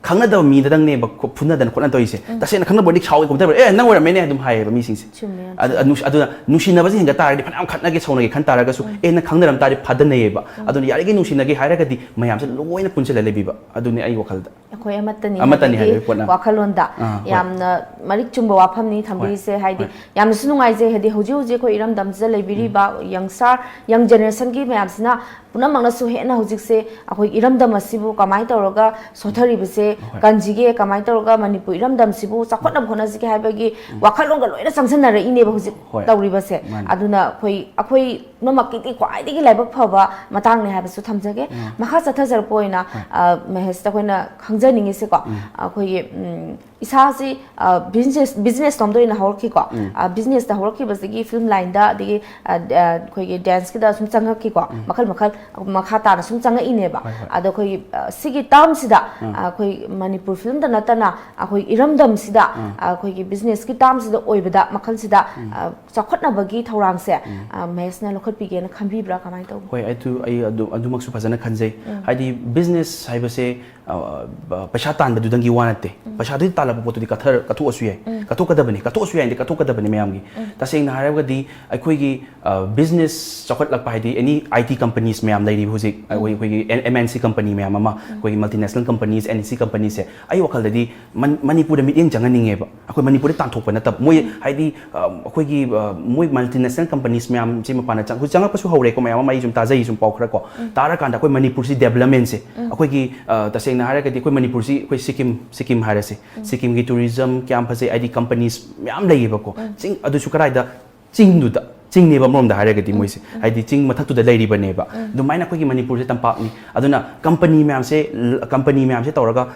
ꯈꯪꯅꯗꯕ ꯃꯤꯗꯗꯪꯅꯦꯕ ꯈꯨ- ꯐꯨꯅꯗꯅ ꯈꯣꯠꯅ ꯇꯧꯔꯤꯁꯦ꯫ ꯇꯁꯦꯡꯅ ꯈꯪꯅꯕ ꯑꯣꯏꯔꯗꯤ ꯁꯥꯎꯋꯦ ꯈꯣꯠꯇꯕ, "ꯑꯦ, ꯅꯪ ꯑꯣꯏꯔꯝꯃꯦꯅꯦ" ꯑꯗꯨꯝ ꯍꯥꯏꯌꯦꯕ ꯃꯤꯁꯤꯡꯁꯦ꯫ ꯆꯨꯝꯃꯦ, ꯌꯥꯝ ꯑꯗꯨ- ꯑꯗꯨ- ꯑꯗꯨꯅ ꯅꯨꯡꯁꯤꯅꯕꯁꯦ ꯍꯦꯟꯒꯠ ꯇꯥꯔꯗꯤ, ꯐꯅꯌꯥꯝ ꯈꯠꯅꯒꯦ ꯁꯥꯎꯅꯒꯦ ꯈꯟ ꯇꯥꯔꯒꯁꯨ, "ꯑꯦ, ꯅꯪ ꯈꯪꯅꯔꯝ ꯇꯥꯔꯗꯤ ꯐꯗꯅꯩꯌꯦꯕ"꯫ ꯑꯗꯨꯅ ꯌꯥꯔꯤꯈꯩ ꯅꯨꯡꯁꯤꯅꯒꯦ ꯍꯥꯏꯔꯒꯗꯤ ꯃꯌꯥꯝꯁꯦ ꯂꯣꯏꯅ ꯄꯨꯟꯁꯤꯜꯂ ꯂꯩꯕꯤꯕ, ꯑꯗꯨꯅꯤ ꯑꯩ ꯋꯥꯈꯜꯗ꯫ ꯑꯩꯈꯣꯏ ꯑꯃꯠꯇꯅꯤ ꯑꯃꯠꯇꯅꯤ ꯍꯥꯏꯕꯒꯤ ꯍꯥꯏꯕꯒꯤ ꯄꯣꯠꯅ꯫ ꯋꯥꯈꯜꯂꯣꯟꯗ ꯑꯥ, ꯍꯣꯏ꯫ ꯌꯥꯝꯅ ꯃꯔꯤꯛ ꯆꯨꯝꯕ ꯋꯥꯐꯝꯅꯤ ꯊꯝꯕꯤꯔꯤꯁꯦ꯫ ꯍꯥꯏꯗꯤ ꯌꯥꯝꯅꯁꯨ ꯅꯨꯡꯉꯥꯏꯖꯩ, ꯍꯥꯏꯗꯤ ꯍꯧꯖꯤꯛ ꯍꯧꯖꯤꯛ ꯑꯩꯈꯣꯏ ꯏꯔꯝꯗꯝꯁꯤꯗ ꯂꯩꯕꯤꯔꯤꯕ ꯌꯪꯁꯇꯥꯔ, ꯌꯪ ꯖꯦꯅꯦꯔꯦꯁꯟꯒꯤ ꯃꯌꯥꯝꯁꯤꯅ ꯄꯨꯝꯅꯃꯛꯅꯁꯨ ꯍꯦꯟꯅ ꯍꯧꯖꯤꯛꯁꯦ ꯑꯩꯈꯣꯏ ꯏꯔꯝꯗꯝ ꯑꯁꯤꯕꯨ ꯀꯃꯥꯏꯅ ꯇꯧꯔꯒ ꯁꯣꯊꯔꯤꯕꯁꯦ ꯍꯣꯏ꯫ ꯀꯟꯁꯤꯒꯦ, ꯀꯃꯥꯏꯅ ꯇꯧꯔꯒ ꯃꯅꯤꯄꯨꯔ ꯏꯔꯝꯗꯝꯁꯤꯕꯨ ꯆꯥꯎꯈꯠꯅꯕ ꯍꯣꯠꯅꯁꯤꯒꯦ ꯍꯥꯏꯕꯒꯤ ꯋꯥꯈꯜꯂꯣꯟꯒ ꯂꯣꯏꯅ ꯆꯪꯁꯤꯟꯅꯔꯛꯏꯅꯦꯕ ꯍꯧꯖꯤꯛ ꯍꯣꯏ꯫ ꯇꯧꯔꯤꯕꯁꯦ꯫ ꯃꯥꯅꯤ꯫ ꯑꯗꯨꯅ ꯑꯩꯈꯣꯏ ꯑꯩꯈꯣꯏ ꯄꯨꯝꯅꯃꯛꯀꯤꯗꯤ ꯈ꯭ꯋꯥꯏꯗꯒꯤ ꯂꯥꯏꯕꯛ ꯐꯕ ꯃꯇꯥꯡꯅꯤ ꯍꯥꯏꯕꯁꯨ ꯊꯝꯖꯒꯦ꯫ ꯃꯈꯥ ꯆꯠꯊꯖꯔꯛꯄ ꯑꯣꯏꯅ, ꯑ, ꯃꯍꯦꯁꯇ ꯑꯩꯈꯣꯏꯅ ꯈꯪꯖꯅꯤꯡꯉꯤꯁꯦꯀꯣ, ꯑꯩꯈꯣꯏꯒꯤ, ꯎꯝ, ꯏꯁꯥꯁꯤ, ꯑ, ꯕꯤꯖꯤꯅꯦꯁ, ꯕꯤꯖꯤꯅꯦꯁ ꯂꯣꯝꯗ ꯑꯣꯏꯅ ꯍꯧꯔꯛꯈꯤꯀꯣ꯫ ꯑ, ꯕꯤꯖꯤꯅꯦꯁꯇ ꯍꯧꯔꯛꯈꯤꯕꯁꯤꯗꯒꯤ ꯐꯤꯂꯝ ꯂꯥꯏꯟꯗ, ꯑꯗꯒꯤ, ꯑ, ꯑ, ꯑꯩꯈꯣꯏꯒꯤ ꯗꯦꯟꯁꯀꯤꯗ ꯁꯨꯝ ꯆꯪꯉꯛꯈꯤꯀꯣ, ꯃꯈꯜ ꯃꯈꯜ ꯃꯈꯥ ꯇꯥꯅ ꯁꯨꯝ ꯆꯪꯉꯛꯏꯅꯦꯕ꯫ ꯍꯣꯏ, ꯍꯣꯏ꯫ ꯑꯗꯣ ꯑꯩꯈꯣꯏꯒꯤ, ꯑ, ꯁꯤꯒꯤ ꯇꯥꯔꯝꯁꯤꯗ, ꯑ, ꯑꯩꯈꯣꯏ ꯃꯅꯤꯄꯨꯔ ꯐꯤꯂꯝꯗ ꯅꯠꯇꯅ ꯑꯩꯈꯣꯏ ꯏꯔꯝꯗꯝꯁꯤꯗ, ꯑ, ꯑꯩꯈꯣꯏꯒꯤ ꯕꯤꯖꯤꯅꯦꯁꯀꯤ ꯇꯥꯔꯝꯁꯤꯗ ꯑꯣꯏꯕꯗ ꯃꯈꯜꯁꯤꯗ, ꯑ, ꯆꯥꯎꯈꯠꯅꯕꯒꯤ ꯊꯧꯔꯥꯡꯁꯦ, ꯑ, ꯃꯍꯦꯁꯅ ꯂꯧꯈꯠꯄꯤꯒꯦꯅ ꯈꯟꯕꯤꯕ꯭ꯔꯥ, ꯀꯃꯥꯏꯅ ꯇꯧꯕ? ꯍꯣꯏ, ꯑꯗꯨ ꯑꯩ ꯑꯗꯨ ꯑꯗꯨꯃꯛꯁꯨ ꯐꯖꯅ ꯈꯟꯖꯩ꯫ ꯍꯥꯏꯗꯤ ꯕꯤꯖꯤꯅꯦꯁ ꯍꯥꯏꯕꯁꯦ, ꯑ, ꯕ- ꯄꯩꯁꯥ ꯇꯥꯟꯕꯗꯨꯗꯪꯒꯤ ꯋꯥ ꯅꯠꯇꯦ꯫ ꯄꯩꯁꯥꯗꯨꯗꯤ ꯇꯥꯜꯂꯛꯄ ꯄꯣꯠꯇꯨꯗꯤ ꯀꯠꯊꯔ- ꯀꯠꯊꯣꯛꯑꯁꯨ ꯌꯥꯏ, ꯀꯠꯊꯣꯛꯀꯗꯕꯅꯤ, ꯀꯠꯊꯣꯛꯑꯁꯨ ꯌꯥꯏ, ꯀꯠꯊꯣꯛꯀꯗꯕꯅꯤ ꯃꯌꯥꯝꯒꯤ꯫ ꯇꯁꯦꯡꯅ ꯍꯥꯏꯔꯒꯗꯤ ꯑꯩꯈꯣꯏꯒꯤ, ꯑ, ꯕꯤꯖꯤꯅꯦꯁ ꯆꯥꯎꯈꯠꯂꯛꯄ ꯍꯥꯏꯗꯤ ꯑꯦꯅꯤ ꯑꯥꯏ ꯇꯤ ꯀꯝꯄꯅꯤꯁ ꯃꯌꯥꯝ ꯂꯩꯔꯤꯕ ꯍꯧꯖꯤꯛ, ꯑꯩꯈꯣꯏ- ꯑꯩꯈꯣꯏꯒꯤ ꯑꯦꯝ ꯑꯦꯟ ꯁꯤ ꯀꯝꯄꯅꯤ ꯃꯌꯥꯝ ꯑꯃ, ꯑꯩꯈꯣꯏꯒꯤ ꯃꯜꯇꯤꯅꯦꯁꯅꯦꯜ ꯀꯝꯄꯅꯤꯁ, ꯑꯦꯟ ꯏ ꯁꯤ ꯀꯝꯄꯅꯤꯁꯦ ꯑꯩ ꯋꯥꯈꯜꯗꯗꯤ ꯃꯟ- ꯃꯅꯤꯄꯨꯔꯗ ꯃꯤꯠꯌꯦꯡ ꯆꯪꯍꯟꯅꯤꯡꯉꯦꯕ꯫ ꯑꯩꯈꯣꯏ ꯃꯅꯤꯄꯨꯔꯗ ꯇꯥꯟꯊꯣꯛꯄ ꯅꯠꯇꯕ, ꯃꯣꯏ ꯍꯥꯏꯗꯤ, ꯑ, ꯑꯩꯈꯣꯏꯒꯤ, ꯑ, ꯃꯣꯏ ꯃꯜꯇꯤꯅꯦꯁꯅꯦꯜ ꯀꯝꯄꯅꯤꯁ ꯃꯌꯥꯝꯁꯤ ꯃꯄꯥꯟꯗ ꯆꯪ- ꯍꯧꯖꯤꯛ ꯆꯪꯉꯛꯄꯁꯨ ꯍꯧꯔꯦꯀꯣ, ꯃꯌꯥꯝ ꯑꯃ ꯑꯩ ꯁꯨꯝ ꯇꯥꯖꯩ, ꯁꯨꯝ ꯄꯥꯎ ꯈꯔ ꯀꯣ꯫ ꯇꯥꯔꯀꯥꯟꯗ ꯑꯩꯈꯣꯏ ꯃꯅꯤꯄꯨꯔꯁꯤ ꯗꯦꯕꯂꯞꯃꯦꯟꯁꯦ, ꯑꯩꯈꯣꯏꯒꯤ, ꯑ, ꯇꯁꯦꯡꯅ ꯍꯥꯏꯔꯒꯗꯤ ꯑꯩꯈꯣꯏ ꯃꯅꯤꯄꯨꯔꯁꯤ, ꯑꯩꯈꯣꯏ ꯁꯤꯀꯤꯝ, ꯁꯤꯀꯤꯝ ꯍꯥꯏꯔꯁꯦ, ꯁꯤꯀꯤꯝꯒꯤ ꯇꯨꯔꯤꯖꯝ ꯀꯌꯥꯝ ꯐꯖꯩ, ꯍꯥꯏꯗꯤ ꯀꯝꯄꯅꯤꯁ ꯃꯌꯥꯝ ꯂꯩꯌꯦꯕꯀꯣ꯫ ꯆꯤꯡ ꯑꯗꯨꯁꯨ ꯀꯗꯥꯏꯗ? ꯆꯤꯡꯗꯨꯗ꯫ ꯆꯤꯡꯅꯦꯕ ꯑꯃꯔꯣꯝꯗ ꯍꯥꯏꯔꯒꯗꯤ ꯃꯣꯏꯁꯦ, ꯍꯥꯏꯗꯤ ꯆꯤꯡ ꯃꯊꯛꯇꯨꯗ ꯂꯩꯔꯤꯕꯅꯦꯕ꯫ ꯑꯗꯨꯃꯥꯏꯅ ꯑꯩꯈꯣꯏꯒꯤ ꯃꯅꯤꯄꯨꯔꯁꯦ ꯇꯝꯄꯥꯛꯅꯤ꯫ ꯑꯗꯨꯅ ꯀꯝꯄꯅꯤ ꯃꯌꯥꯝꯁꯦ, ꯀꯝꯄꯅꯤ ꯃꯌꯥꯝꯁꯦ ꯇꯧꯔꯒ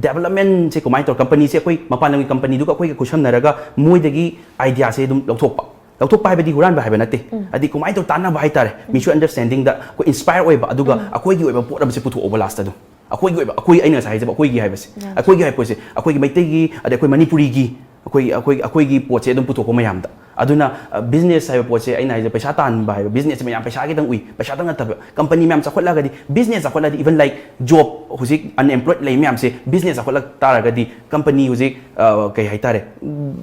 ꯗꯦꯕꯂꯞꯃꯦꯟꯁꯦ ꯀꯃꯥꯏꯅ ꯇꯧꯔ, ꯀꯝꯄꯅꯤꯁꯦ ꯑꯩꯈꯣꯏ ꯃꯄꯥꯟ ꯂꯝꯒꯤ ꯀꯝꯄꯅꯤꯗꯨꯒ ꯑꯩꯈꯣꯏꯒ ꯈꯨꯠꯁꯝꯅꯔꯒ ꯃꯣꯏꯗꯒꯤ ꯑꯥꯏꯗꯤꯌꯥꯁꯦ ꯑꯗꯨꯝ ꯂꯧꯊꯣꯛꯄ꯫ ꯂꯧꯊꯣꯛꯄ ꯍꯥꯏꯕꯗꯤ ꯍꯨꯔꯥꯟꯕ ꯍꯥꯏꯕ ꯅꯠꯇꯦ꯫ ꯍꯥꯏꯗꯤ ꯀꯃꯥꯏꯅ ꯇꯧꯔ ꯇꯥꯟꯅꯕ ꯍꯥꯏꯇꯥꯔꯦ, ꯃ꯭ꯌꯨꯆꯨꯋꯦꯜ ꯑꯟꯗꯔꯁꯇꯦꯟꯗꯤꯡꯗ ꯑꯩꯈꯣꯏ ꯏꯟꯁꯄꯥꯌꯔ ꯑꯣꯏꯕ, ꯑꯗꯨꯒ ꯑꯩꯈꯣꯏꯒꯤ ꯑꯣꯏꯕ ꯄꯣꯠ ꯑꯃꯁꯦ ꯄꯨꯊꯣꯛꯍꯧꯕ ꯂꯥꯁꯇ ꯑꯗꯨꯝ꯫ ꯑꯩꯈꯣꯏꯒꯤ ꯑꯣꯏꯕ, ꯑꯩꯈꯣꯏ, ꯑꯩꯅ ꯉꯁꯥꯏ ꯍꯥꯏꯖꯕ ꯑꯩꯈꯣꯏꯒꯤ ꯍꯥꯏꯕꯁꯦ, ꯑꯩꯈꯣꯏꯒꯤ ꯍꯥꯏꯕ ꯄꯣꯠꯁꯦ ꯑꯩꯈꯣꯏꯒꯤ ꯃꯩꯇꯩꯒꯤ, ꯑꯗꯩ ꯑꯩꯈꯣꯏ ꯃꯅꯤꯄꯨꯔꯤꯒꯤ, ꯑꯩꯈꯣꯏ, ꯑꯩꯈꯣꯏ, ꯑꯩꯈꯣꯏꯒꯤ ꯄꯣꯠꯁꯦ ꯑꯗꯨꯝ ꯄꯨꯊꯣꯛꯄ ꯃꯌꯥꯝꯗ꯫ ꯑꯗꯨꯅ ꯕꯤꯖꯤꯅꯦꯁ ꯍꯥꯏꯕ ꯄꯣꯠꯁꯦ, ꯑꯩꯅ ꯍꯥꯏꯁꯦ, ꯄꯩꯁꯥ ꯇꯥꯟꯕ ꯍꯥꯏꯕ ꯕꯤꯖꯤꯅꯦꯁꯁꯦ ꯃꯌꯥꯝ ꯄꯩꯁꯥꯒꯤꯗꯪ ꯎꯏ, ꯄꯩꯁꯥꯗꯪ ꯅꯠꯇꯕ꯫ ꯀꯝꯄꯅꯤ ꯃꯌꯥꯝ ꯆꯥꯎꯈꯠꯂꯒꯗꯤ, ꯕꯤꯖꯤꯅꯦꯁ ꯆꯥꯎꯈꯠꯂꯗꯤ, ꯏꯚꯟ ꯂꯥꯏꯛ ꯖꯣꯕ, ꯍꯧꯖꯤꯛ ꯑꯟꯑꯦꯝꯄ꯭ꯂꯣꯏꯗ ꯂꯩ ꯃꯌꯥꯝꯁꯦ ꯕꯤꯖꯤꯅꯦꯁ ꯆꯥꯎꯈꯠꯂꯛ ꯇꯥꯔꯒꯗꯤ, ꯀꯝꯄꯅꯤ ꯍꯧꯖꯤꯛ, ꯑ, ꯀꯩ ꯍꯥꯏꯇꯥꯔꯦ,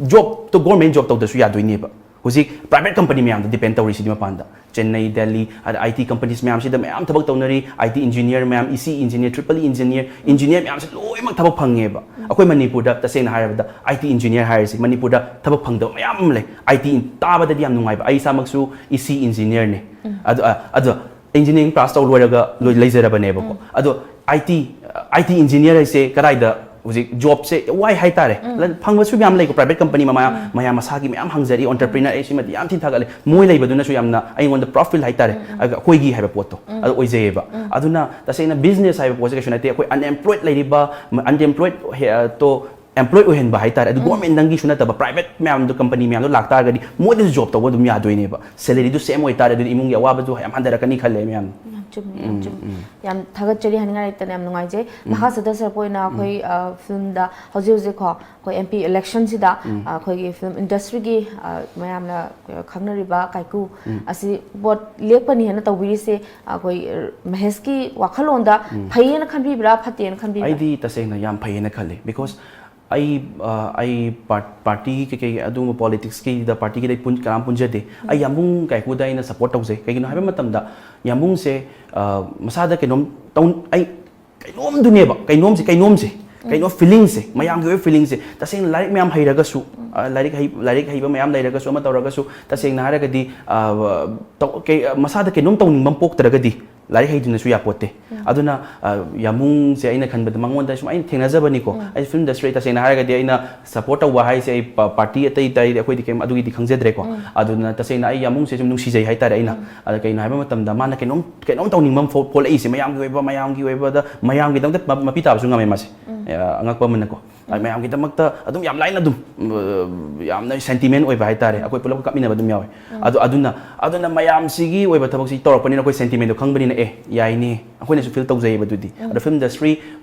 ꯖꯣꯕꯇꯣ ꯒꯣꯔꯃꯦꯟ ꯖꯣꯕ ꯇꯧꯗ꯭ꯔꯁꯨ ꯌꯥꯗꯣꯏꯅꯦꯕ꯫ ꯍꯧꯖꯤꯛ ꯄ꯭ꯔꯥꯏꯚꯦꯠ ꯀꯝꯄꯅꯤ ꯃꯌꯥꯝꯗ ꯗꯤꯄꯦꯟ ꯇꯧꯔꯤꯁꯤꯗꯤ ꯃꯄꯥꯟꯗ꯫ ꯆꯦꯟꯅꯩ, ꯗꯦꯜꯂꯤ, ꯑꯗ ꯑꯥꯏ ꯇꯤ ꯀꯝꯄꯅꯤꯁ ꯃꯌꯥꯝꯁꯤꯗ ꯃꯌꯥꯝ ꯊꯕꯛ ꯇꯧꯅꯔꯤ, ꯑꯥꯏ ꯇꯤ ꯏꯟꯖꯤꯅꯤꯌꯔ ꯃꯌꯥꯝ, ꯏ ꯁꯤ engineer, triple E engineer, engineer ꯃꯌꯥꯝꯁꯦ ꯂꯣꯏꯅꯃꯛ ꯊꯕꯛ ꯐꯪꯉꯦꯕ꯫ ꯑꯩꯈꯣꯏ ꯃꯅꯤꯄꯨꯔꯗ ꯇꯁꯦꯡꯅ ꯍꯥꯏꯔꯕꯗ ꯑꯥꯏ ꯇꯤ ꯏꯟꯖꯤꯅꯤꯌꯔ ꯍꯥꯏꯔꯤꯁꯤ ꯃꯅꯤꯄꯨꯔꯗ ꯊꯕꯛ ꯐꯪꯗꯕ ꯃꯌꯥꯝ ꯑꯃ ꯂꯩ꯫ ꯑꯥꯏ ꯇꯤ ꯇꯥꯕꯗꯗꯤ ꯌꯥꯝ ꯅꯨꯡꯉꯥꯏꯕ, ꯑꯩ ꯏꯁꯥꯃꯛꯁꯨ ꯏ ꯁꯤ ꯏꯟꯖꯤꯅꯤꯌꯔꯅꯦ꯫ ꯑꯗꯣ, ꯑ, ꯑꯗꯣ ꯏꯟꯖꯤꯅꯤꯌꯔꯤꯡ ꯄꯥꯁ ꯇꯧ ꯂꯣꯏꯔꯒ ꯂꯣꯏ-, ꯂꯩꯖꯔꯕꯅꯦꯕꯀꯣ꯫ ꯑꯗꯣ ꯑꯥꯏ ꯇꯤ, ꯑꯥꯏ ꯇꯤ ꯏꯟꯖꯤꯅꯤꯌꯔ ꯍꯥꯏꯁꯦ ꯀꯗꯥꯏꯗ ꯍꯧꯖꯤꯛ ꯖꯣꯕꯁꯦ ꯋꯥꯏ ꯍꯥꯏꯇꯥꯔꯦ꯫ ꯂ-, ꯐꯪꯕꯁꯨ ꯃꯌꯥꯝ ꯂꯩꯀꯣ, ꯄ꯭ꯔꯥꯏꯚꯦꯠ ꯀꯝꯄꯅꯤ ꯃꯌꯥꯝ, ꯃꯌꯥꯝ ꯃꯁꯥꯒꯤ ꯃꯌꯥꯝ ꯍꯥꯡꯖꯔꯤ, ꯑꯣꯟꯇꯔꯄ꯭ꯔꯤꯅꯔ, ꯑꯩ ꯁꯤꯃꯗꯤ ꯌꯥꯝ ꯊꯤꯅ ꯊꯥꯒꯠꯂꯦ꯫ ꯃꯣꯏ ꯂꯩꯕꯗꯨꯅꯁꯨ ꯌꯥꯝꯅ ꯑꯩꯉꯣꯟꯗ ꯄ꯭ꯔꯥꯎꯗ ꯐꯤꯜ ꯍꯥꯏꯇꯥꯔꯦ, ꯑꯗꯨꯒ ꯑꯩꯈꯣꯏꯒꯤ ꯍꯥꯏꯕ ꯄꯣꯠꯇꯣ ꯑꯗꯨ ꯑꯣꯏꯖꯩꯌꯦꯕ꯫ ꯑꯗꯨꯅ ꯇꯁꯦꯡꯅ ꯕꯤꯖꯤꯅꯦꯁ ꯍꯥꯏꯕ ꯄꯣꯠꯁꯦ ꯀꯩꯁꯨ ꯅꯠꯇꯦ꯫ ꯑꯩꯈꯣꯏ ꯑꯟꯑꯦꯝꯄ꯭ꯂꯣꯏꯗ ꯂꯩꯔꯤꯕ, ꯑꯟꯑꯦꯝꯄ꯭ꯂꯣꯏꯗ ꯍꯦ-, ꯇꯣ ꯑꯦꯝꯄ꯭ꯂꯣꯏ ꯑꯣꯏꯍꯟꯕ ꯍꯥꯏꯇꯥꯔꯦ꯫ ꯑꯗꯨ ꯒꯣꯔꯃꯦꯟꯗꯪꯒꯤꯁꯨ ꯅꯠꯇꯕ, ꯄ꯭ꯔꯥꯏꯚꯦꯠ ꯃꯌꯥꯝꯗꯣ, ꯀꯝꯄꯅꯤ ꯃꯌꯥꯝꯗꯣ ꯂꯥꯛꯇꯥꯔꯒꯗꯤ ꯃꯣꯏꯗꯁꯨ ꯖꯣꯕ ꯇꯧꯕ ꯑꯗꯨꯝ ꯌꯥꯗꯣꯏꯅꯦꯕ꯫ ꯁꯦꯂꯔꯤꯗꯨ ꯁꯦꯝ ꯑꯣꯏꯇꯥꯔꯦ, ꯑꯗꯨꯗꯤ ꯏꯃꯨꯡꯒꯤ ꯑꯋꯥꯕꯗꯨ ꯌꯥꯝ ꯍꯟꯊꯔꯛꯀꯅꯤ ꯈꯜꯂꯦ ꯃꯌꯥꯝ꯫ ꯌꯥꯝ ꯆꯨꯝꯃꯤ, ꯌꯥꯝ ꯆꯨꯝꯃꯤ꯫ ꯌꯥꯝ ꯊꯥꯒꯠꯆꯔꯤ ꯍꯥꯏꯅꯤꯡꯉꯥꯏ ꯂꯩꯇꯅ, ꯌꯥꯝ ꯅꯨꯡꯉꯥꯏꯖꯩ꯫ ꯃꯈꯥ ꯆꯠꯊꯖꯔꯛꯄ ꯑꯣꯏꯅ ꯑꯩꯈꯣꯏ, ꯑ, ꯐꯤꯂꯝꯗ ꯍꯧꯖꯤꯛ ꯍꯧꯖꯤꯛ ꯀꯣ, ꯑꯩꯈꯣꯏ ꯑꯦꯝ ꯄꯤ ꯏꯂꯦꯛꯁꯟꯁꯤꯗ, ꯑ, ꯑꯩꯈꯣꯏꯒꯤ ꯐꯤꯂꯝ ꯏꯟꯗꯁꯇ꯭ꯔꯤꯒꯤ, ꯑ, ꯃꯌꯥꯝꯅ, ꯑ, ꯈꯪꯅꯔꯤꯕ ꯀꯥꯏꯀꯨ ꯑꯁꯤ ꯚꯣꯠ ꯂꯦꯞꯄꯅꯤ ꯍꯥꯏꯅ ꯇꯧꯕꯤꯔꯤꯁꯦ, ꯑꯩꯈꯣꯏ, ꯑ, ꯃꯍꯦꯁꯀꯤ ꯋꯥꯈꯜꯂꯣꯟꯗ ꯐꯩꯌꯦꯅ ꯈꯟꯕꯤꯕ꯭ꯔꯥ, ꯐꯠꯇꯦꯅ ꯈꯟꯕꯤꯕ꯭ꯔꯥ? ꯑꯩꯗꯤ ꯇꯁꯦꯡꯅ ꯌꯥꯝ ꯐꯩꯌꯦꯅ ꯈꯜꯂꯤ, because ꯑꯩ, ꯑ, ꯑꯩ ꯄꯥꯔ-, ꯄꯥꯔꯇꯤꯒꯤ ꯀꯩꯀꯩ ꯑꯗꯨꯒꯨꯝꯕ ꯄꯣꯂꯤꯇꯤꯛꯁꯀꯤꯗ, ꯄꯥꯔꯇꯤꯒꯤꯗ ꯑꯩ ꯄꯨꯟ-, ꯀꯅꯥꯝ ꯄꯨꯟꯖꯗꯦ꯫ ꯑꯩ ꯌꯥꯝꯕꯨꯡ ꯀꯥꯏꯀꯨꯗ ꯑꯩꯅ ꯁꯞꯄꯣꯔꯠ ꯇꯧꯖꯩ꯫ ꯀꯩꯒꯤꯅꯣ ꯍꯥꯏꯕ ꯃꯇꯝꯗ ꯌꯥꯝꯕꯨꯡꯁꯦ, ꯑ, ꯃꯁꯥꯗ ꯀꯩꯅꯣꯝ ꯇꯧ-, ꯑꯩ ꯀꯩꯅꯣꯝꯗꯨꯅꯦꯕ, ꯀꯩꯅꯣꯝꯁꯦ, ꯀꯩꯅꯣꯝꯁꯦ, ꯀꯩꯅꯣ ꯐꯤꯂꯤꯡꯁꯦ, ꯃꯌꯥꯝꯒꯤ ꯑꯣꯏꯕ ꯐꯤꯂꯤꯡꯁꯦ꯫ ꯇꯁꯦꯡꯅ ꯂꯥꯏꯔꯤꯛ ꯃꯌꯥꯝ ꯍꯩꯔꯒꯁꯨ, ꯑ, ꯂꯥꯏꯔꯤꯛ ꯍꯩ-, ꯂꯥꯏꯔꯤꯛ ꯍꯩꯕ ꯃꯌꯥꯝ ꯂꯩꯔꯒꯁꯨ, ꯑꯃ ꯇꯧꯔꯒꯁꯨ, ꯇꯁꯦꯡꯅ ꯍꯥꯏꯔꯒꯗꯤ, ꯑ, ꯇꯧ-, ꯀꯩ-, ꯑ, ꯃꯁꯥꯗ ꯀꯩꯅꯣꯝ ꯇꯧꯅꯤꯡꯕ ꯑꯃ ꯄꯣꯛꯇ꯭ꯔꯒꯗꯤ, ꯂꯥꯏꯔꯤꯛ ꯍꯩꯗꯨꯅꯁꯨ ꯌꯥꯄꯣꯠꯇꯦ꯫ ꯑꯗꯨꯅ ꯑ, ꯌꯥꯃꯨꯡꯁꯦ ꯑꯩꯅ ꯈꯟꯕꯗ ꯃꯉꯣꯟꯗ ꯁꯨꯝ ꯑꯩꯅ ꯊꯦꯡꯅꯖꯕꯅꯤꯀꯣ꯫ ꯑꯩ ꯐꯤꯂꯝ ꯏꯟꯗꯁꯇ꯭ꯔꯤ ꯇꯁꯦꯡꯅ ꯍꯥꯏꯔꯒꯗꯤ ꯑꯩꯅ ꯁꯄꯣꯔꯠ ꯇꯧꯕ ꯍꯥꯏꯁꯦ ꯑꯩ ꯄꯥꯔꯇꯤ ꯑꯇꯩ ꯑꯇꯩꯗꯤ ꯑꯩꯈꯣꯏꯗꯤ ꯀꯩꯝ ꯑꯗꯨꯒꯤꯗꯤ ꯈꯪꯖꯗ꯭ꯔꯦꯀꯣ꯫ ꯑꯗꯨꯅ ꯇꯁꯦꯡꯅ ꯑꯩ ꯌꯥꯃꯨꯡꯁꯦ ꯁꯨꯝ ꯅꯨꯡꯁꯤꯖꯩ ꯍꯥꯏꯇꯥꯔꯦ ꯑꯩꯅ꯫ ꯑꯗ ꯀꯩꯅꯣ ꯍꯥꯏꯕ ꯃꯇꯝꯗ ꯃꯥꯅ ꯀꯩꯅꯣꯝ ꯀꯩꯅꯣꯝ ꯇꯧꯅꯤꯡꯕ ꯑꯃ ꯐꯥꯎ- ꯄꯣꯛꯂꯛꯏꯁꯦ ꯃꯌꯥꯝꯒꯤ ꯑꯣꯏꯕ ꯃꯌꯥꯝꯒꯤ ꯑꯣꯏꯕꯗ ꯃꯌꯥꯝꯒꯤꯗꯃꯛꯇ ꯃ- ꯃꯄꯤ ꯇꯥꯕꯁꯨ ꯉꯝꯃꯦ ꯃꯥꯁꯦ꯫ ꯑ, ꯑꯉꯛꯄ ꯑꯃꯅꯀꯣ꯫ ꯑ, ꯃꯌꯥꯝꯒꯤꯗꯃꯛꯇ ꯑꯗꯨꯝ ꯌꯥꯝ ꯂꯥꯏꯅ ꯑꯗꯨꯝ ꯑ, ꯌꯥꯝꯅ ꯁꯦꯟꯇꯤꯃꯦꯟ ꯑꯣꯏꯕ ꯍꯥꯏꯇꯥꯔꯦ꯫ ꯑꯩꯈꯣꯏ ꯄꯨꯂꯞ ꯀꯞꯃꯤꯟꯅꯕ ꯑꯗꯨꯝ ꯌꯥꯎꯋꯦ꯫ ꯑꯗꯨ ꯑꯗꯨꯅ ꯑꯗꯨꯅ ꯃꯌꯥꯝꯁꯤꯒꯤ ꯑꯣꯏꯕ ꯊꯕꯛꯁꯤ ꯇꯧꯔꯛꯄꯅꯤꯅ ꯑꯩꯈꯣꯏ ꯁꯦꯟꯇꯤꯃꯦꯟꯗꯣ ꯈꯪꯕꯅꯤꯅ ꯑꯦ ꯌꯥꯏꯅꯦ ꯑꯩꯈꯣꯏꯅꯁꯨ ꯐꯤꯜ ꯇꯧꯖꯩꯌꯦꯕ ꯑꯗꯨꯗꯤ꯫ ꯑꯗꯣ ꯐꯤꯂꯝ ꯏꯟꯗꯁꯇ꯭ꯔꯤ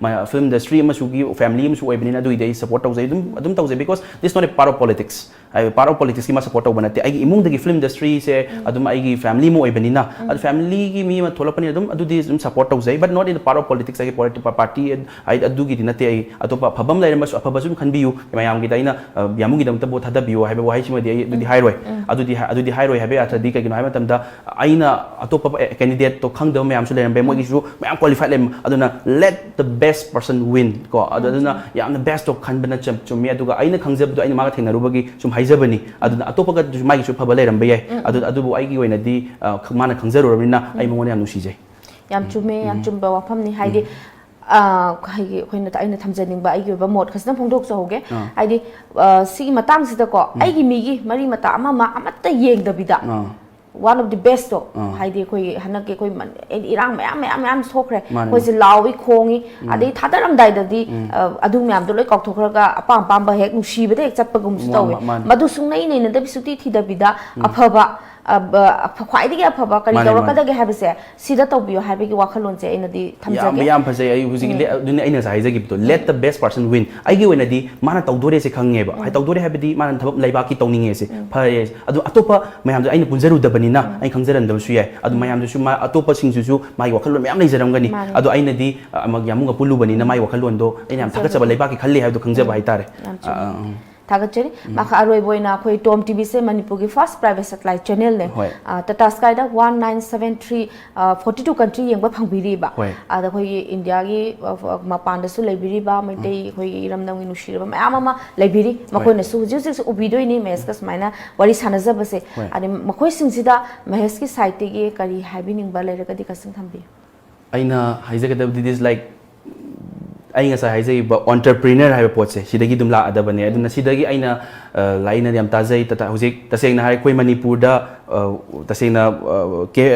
ꯐꯤꯂꯝ ꯏꯟꯗꯁꯇ꯭ꯔꯤ ꯑꯃꯁꯨꯒꯤ ꯐꯦꯃꯤꯂꯤ ꯑꯃꯁꯨ ꯑꯣꯏꯕꯅꯤꯅ ꯑꯗꯨꯒꯤꯗꯤ ꯑꯩ ꯁꯄꯣꯔꯠ ꯇꯧꯖꯩ ꯑꯗꯨꯝ ꯑꯗꯨꯝ ꯇꯧꯖꯩ because this not a part of politics ꯍꯥꯏꯕ part of politicsꯀꯤ ꯃꯥ ꯁꯄꯣꯔꯠ ꯇꯧꯕ ꯅꯠꯇꯦ꯫ ꯑꯩꯒꯤ ꯏꯃꯨꯡꯗꯒꯤ ꯐꯤꯂꯝ ꯏꯟꯗꯁꯇ꯭ꯔꯤꯁꯦ ꯑꯗꯨꯝ ꯑꯩꯒꯤ ꯐꯦꯃꯤꯂꯤ ꯑꯃ ꯑꯣꯏꯕꯅꯤꯅ ꯑꯗꯨ ꯐꯦꯃꯤꯂꯤꯒꯤ ꯃꯤ ꯑꯃ ꯊꯣꯛꯂꯛꯄꯅꯤꯅ ꯑꯗꯨꯝ ꯑꯗꯨꯗꯤ ꯑꯗꯨꯝ ꯁꯄꯣꯔꯠ ꯇꯧꯖꯩ but not in the part of politics ꯑꯩꯒꯤ ꯄꯣꯂꯤꯇꯤꯀꯦꯜ ꯄꯥꯔꯇꯤ ꯍꯥꯏꯗꯤ ꯑꯗꯨꯒꯤꯗꯤ ꯅꯠꯇꯦ꯫ ꯑꯩ ꯑꯇꯣꯞꯄ ꯑꯐꯕ ꯑꯃ ꯂꯩꯔꯝꯃꯁꯨ ꯑꯐꯕꯁꯨ ꯑꯗꯨꯝ ꯈꯟꯕꯤꯌꯨ ꯃꯌꯥꯝꯒꯤꯗ ꯑꯩꯅ ꯑ, ꯌꯥꯃꯨꯡꯒꯤꯗꯃꯛꯇ ꯚꯣꯠ ꯊꯥꯗꯕꯤꯌꯨ ꯍꯥꯏꯕ ꯋꯥꯍꯩꯁꯤꯃꯗꯤ ꯑꯩ ꯑꯗꯨꯗꯤ ꯍꯥꯏꯔꯣꯏ꯫ ꯑꯗꯨꯗꯤ ꯍꯥ- ꯑꯗꯨꯗꯤ ꯍꯥꯏꯔꯣꯏ ꯍꯥꯏꯕ ꯑꯔꯊꯗꯤ ꯀꯩꯒꯤꯅꯣ ꯍꯥꯏꯕ ꯃꯇꯝꯗ ꯑꯩꯅ ꯑꯇꯣꯞꯄ ꯀꯦꯟꯗꯤꯗꯦꯠꯇꯣ ꯈꯪꯗꯕ ꯃꯌꯥꯝꯁꯨ ꯂꯩꯔꯝꯕ ꯌꯥꯏ ꯃꯣꯏꯒꯤꯁꯨ ꯃꯌꯥꯝ ꯀ꯭ꯋꯥꯂꯤꯐꯥꯏꯠ ꯂꯩꯔꯝꯕ ꯑꯗꯨꯅ let the best person win ꯀꯣ ꯑꯗꯨ ꯑꯗꯨꯅ ꯌꯥꯝꯅ ꯕꯦꯁꯇꯣ ꯈꯟꯕꯅ ꯆꯨꯝ- ꯆꯨꯝꯃꯤ꯫ ꯑꯗꯨꯒ ꯑꯩꯅ ꯈꯪꯖꯕꯗꯣ ꯑꯩꯅ ꯃꯥꯒ ꯊꯦꯡꯅꯔꯨꯕꯒꯤ ꯁꯨꯝ ꯍꯥꯏꯖꯕꯅꯤ꯫ ꯑꯗꯨꯅ ꯑꯇꯣꯞꯄꯒ ꯃꯥꯒꯤꯁꯨ ꯐꯕ ꯂꯩꯔꯝꯕ ꯌꯥꯏ꯫ ꯑꯗꯨ ꯑꯗꯨꯕꯨ ꯑꯩꯒꯤ ꯑꯣꯏꯅꯗꯤ ꯑ, ꯈ- ꯃꯥꯅ ꯈꯪꯖꯔꯨꯔꯕꯅꯤꯅ ꯑꯩ ꯃꯉꯣꯟꯗ ꯌꯥꯝ ꯅꯨꯡꯁꯤꯖꯩ꯫ ꯌꯥꯝ ꯆꯨꯝꯃꯦ ꯌꯥꯝ ꯆꯨꯝꯕ ꯋꯥꯐꯝꯅꯤ꯫ ꯍꯥꯏꯗꯤ ꯑ, ꯍꯥꯏꯗꯤ ꯑꯩꯈꯣꯏꯅ ꯑꯩꯅ ꯊꯝꯖꯅꯤꯡꯕ ꯑꯩꯒꯤ ꯑꯣꯏꯕ ꯃꯣꯠ ꯈꯖꯤꯛꯇꯪ ꯐꯣꯡꯗꯣꯛꯆꯍꯧꯒꯦ꯫ ꯑꯥ꯫ ꯍꯥꯏꯗꯤ ꯑ, ꯁꯤꯒꯤ ꯃꯇꯥꯡꯁꯤꯗꯀꯣ ꯑꯩꯒꯤ ꯃꯤꯒꯤ ꯃꯔꯤ ꯃꯇꯥ ꯑꯃ ꯑꯃ ꯑꯃꯠꯇ ꯌꯦꯡꯗꯕꯤꯗ ꯑꯥ꯫ One of the bestꯇꯣ ꯑꯥ꯫ ꯍꯥꯏꯗꯤ ꯑꯩꯈꯣꯏꯒꯤ ꯍꯟꯗꯛꯀꯤ ꯑꯩꯈꯣꯏ ꯃꯟ- ꯏꯔꯥꯡ ꯃꯌꯥꯝ ꯃꯌꯥꯝ ꯃꯌꯥꯝ ꯊꯣꯛꯈ꯭ꯔꯦ꯫ ꯃꯥꯅꯦ, ꯑꯩꯈꯣꯏꯁꯦ ꯂꯥꯎꯏ ꯈꯣꯡꯉꯤ꯫ ꯑꯗꯩ ꯊꯥꯗꯔꯝꯗꯥꯏꯗꯗꯤ ꯑ, ꯑꯗꯨ ꯃꯌꯥꯝꯗꯣ ꯂꯣꯏ ꯀꯥꯎꯊꯣꯛꯈ꯭ꯔꯒ ꯑꯄꯥꯝ ꯑꯄꯥꯝꯕ ꯍꯦꯛ ꯅꯨꯡꯁꯤꯕꯗ ꯍꯦꯛ ꯆꯠꯄꯒꯨꯝꯕꯁꯨ ꯃꯥ- ꯇꯧꯋꯦ꯫ ꯃꯥ- ꯃꯥꯅꯦ꯫ ꯃꯗꯨ ꯁꯨꯡꯅꯩ ꯅꯩꯅꯗꯕꯤ ꯁꯨꯛꯊꯤ ꯊꯤꯗꯕꯤꯗ ꯑꯐꯕ ꯑ, ꯕ- ꯑꯐ- ꯈ꯭ꯋꯥꯏꯗꯒꯤ ꯑꯐꯕ ꯀꯔꯤ ꯃꯥꯅꯦ, ꯃꯥꯅꯦ꯫ ꯇꯧꯔꯛꯀꯗꯒꯦ ꯍꯥꯏꯕꯁꯦ ꯁꯤꯗ ꯇꯧꯕꯤꯌꯣ ꯍꯥꯏꯕꯒꯤ ꯋꯥꯈꯜꯂꯣꯟꯁꯦ ꯑꯩꯅꯗꯤ ꯌꯥꯝ ꯊꯝꯖꯒꯦ꯫ ꯌꯥꯝ ꯐꯖꯩ꯫ ꯑꯩ ꯍꯧꯖꯤꯛꯀꯤ le- ꯑꯗꯨꯅꯤ ꯑꯩꯅ ꯉꯁꯥꯏ ꯍꯥꯏꯖꯈꯤꯕꯗꯣ let the best person win꯫ ꯑꯩꯒꯤ ꯑꯣꯏꯅꯗꯤ ꯃꯥꯅ ꯇꯧꯗꯣꯔꯦꯁꯦ ꯈꯪꯉꯦꯕ ꯍꯥꯏ ꯇꯧꯗꯣꯔꯦ ꯍꯥꯏꯕꯗꯤ ꯃꯥꯅ ꯊꯕꯛ ꯂꯩꯕꯥꯛꯀꯤ ꯇꯧꯅꯤꯡꯉꯦꯁꯦ ꯐꯔꯦ꯫ ꯑꯗꯨ ꯑꯇꯣꯞꯄ ꯃꯌꯥꯝꯗꯣ ꯑꯩꯅ ꯄꯨꯟꯖꯔꯨꯗꯕꯅꯤꯅ ꯑꯩ ꯈꯪꯖꯔꯝꯗꯕꯁꯨ ꯌꯥꯏ꯫ ꯑꯗꯨ ꯃꯌꯥꯝꯗꯨꯁꯨ ꯃꯥ ꯑꯇꯣꯞꯄꯁꯤꯡꯗꯨꯁꯨ ꯃꯥꯒꯤ ꯋꯥꯈꯜꯂꯣꯟ ꯃꯌꯥꯝ ꯂꯩꯖꯔꯝꯒꯅꯤ꯫ ꯃꯥꯅꯦ꯫ ꯑꯗꯣ ꯑꯩꯅꯗꯤ ꯑ, ꯑꯃ ꯌꯥꯃꯨꯡꯒ ꯄꯨꯜꯂꯨꯕꯅꯤꯅ ꯃꯥꯒꯤ ꯋꯥꯈꯜꯂꯣꯟꯗꯣ ꯑꯩꯅ ꯌꯥꯝ ꯊꯥꯒꯠꯆꯕ ꯈꯪꯖꯕꯗꯣ꯫ ꯂꯩꯕꯥꯛꯀꯤ ꯈꯜꯂꯤ ꯍꯥꯏꯕꯗꯣ ꯈꯪꯖꯕ ꯍꯥꯏꯇꯥꯔꯦ꯫ ꯌꯥꯝ ꯆꯨꯝꯃꯦ꯫ ꯑ, ꯑ, ꯎꯝ꯫ ꯊꯥꯒꯠꯆꯔꯤ꯫ ꯃꯈꯥ ꯑꯔꯣꯏꯕ ꯑꯣꯏꯅ ꯑꯩꯈꯣꯏ ꯇꯣꯝ ꯇꯤꯚꯤꯁꯦ ꯃꯅꯤꯄꯨꯔꯒꯤ first private satellite channelꯅꯦ꯫ ꯍꯣꯏ꯫ ꯑ, Tata Skyꯗ one nine seven three forty two country ꯌꯦꯡꯕ ꯐꯪꯕꯤꯔꯤꯕ꯫ ꯍꯣꯏ꯫ ꯑꯗ ꯑꯩꯈꯣꯏꯒꯤ ꯏꯟꯗꯤꯌꯥꯒꯤ, ꯑ, ꯃꯄꯥꯟꯗꯁꯨ ꯂꯩꯕꯤꯔꯤꯕ ꯃꯩꯇꯩ ꯑꯩꯈꯣꯏꯒꯤ ꯏꯔꯝꯗꯝꯒꯤ ꯅꯨꯡꯁꯤꯔꯕ ꯃꯌꯥꯝ ꯑꯃ ꯂꯩꯕꯤꯔꯤ꯫ ꯃꯈꯣꯏꯅꯁꯨ ꯍꯧꯖꯤꯛ ꯍꯧꯖꯤꯛꯁꯨ ꯎꯕꯤꯗꯣꯏꯅꯤ ꯃꯍꯦꯁꯀ ꯁꯨꯃꯥꯏꯅ ꯋꯥꯔꯤ ꯁꯥꯟꯅꯖꯕꯁꯦ꯫ ꯍꯣꯏ꯫ ꯑꯗꯩ ꯃꯈꯣꯏꯁꯤꯡꯁꯤꯗ ꯃꯍꯦꯁꯀꯤ sideꯇꯒꯤ ꯀꯔꯤ ꯍꯥꯏꯕꯤꯅꯤꯡꯕ ꯂꯩꯔꯒꯗꯤ ꯈꯤꯇꯪ ꯊꯝꯕꯤꯌꯨ꯫ ꯑꯩꯅ ꯍꯥꯏꯖꯒꯗꯕꯗꯤ this like ꯑꯩ ꯉꯁꯥꯏ ꯍꯥꯏꯖꯈꯤꯕ entrepreneur ꯍꯥꯏꯕ ꯄꯣꯠꯁꯦ ꯁꯤꯗꯒꯤ ꯑꯗꯨꯝ ꯂꯥꯛꯑꯗꯕꯅꯦ꯫ ꯑꯗꯨꯅ ꯁꯤꯗꯒꯤ ꯑꯩꯅ ꯑ, ꯂꯥꯏꯅ ꯌꯥꯝ ꯇꯥꯖꯩ꯫ ꯇꯇꯥ-, ꯍꯧꯖꯤꯛ ꯇꯁꯦꯡꯅ ꯍꯥꯏ ꯑꯩꯈꯣꯏ ꯃꯅꯤꯄꯨꯔꯗ ꯑ, ꯇꯁꯦꯡꯅ ꯑ, ꯀꯦ-,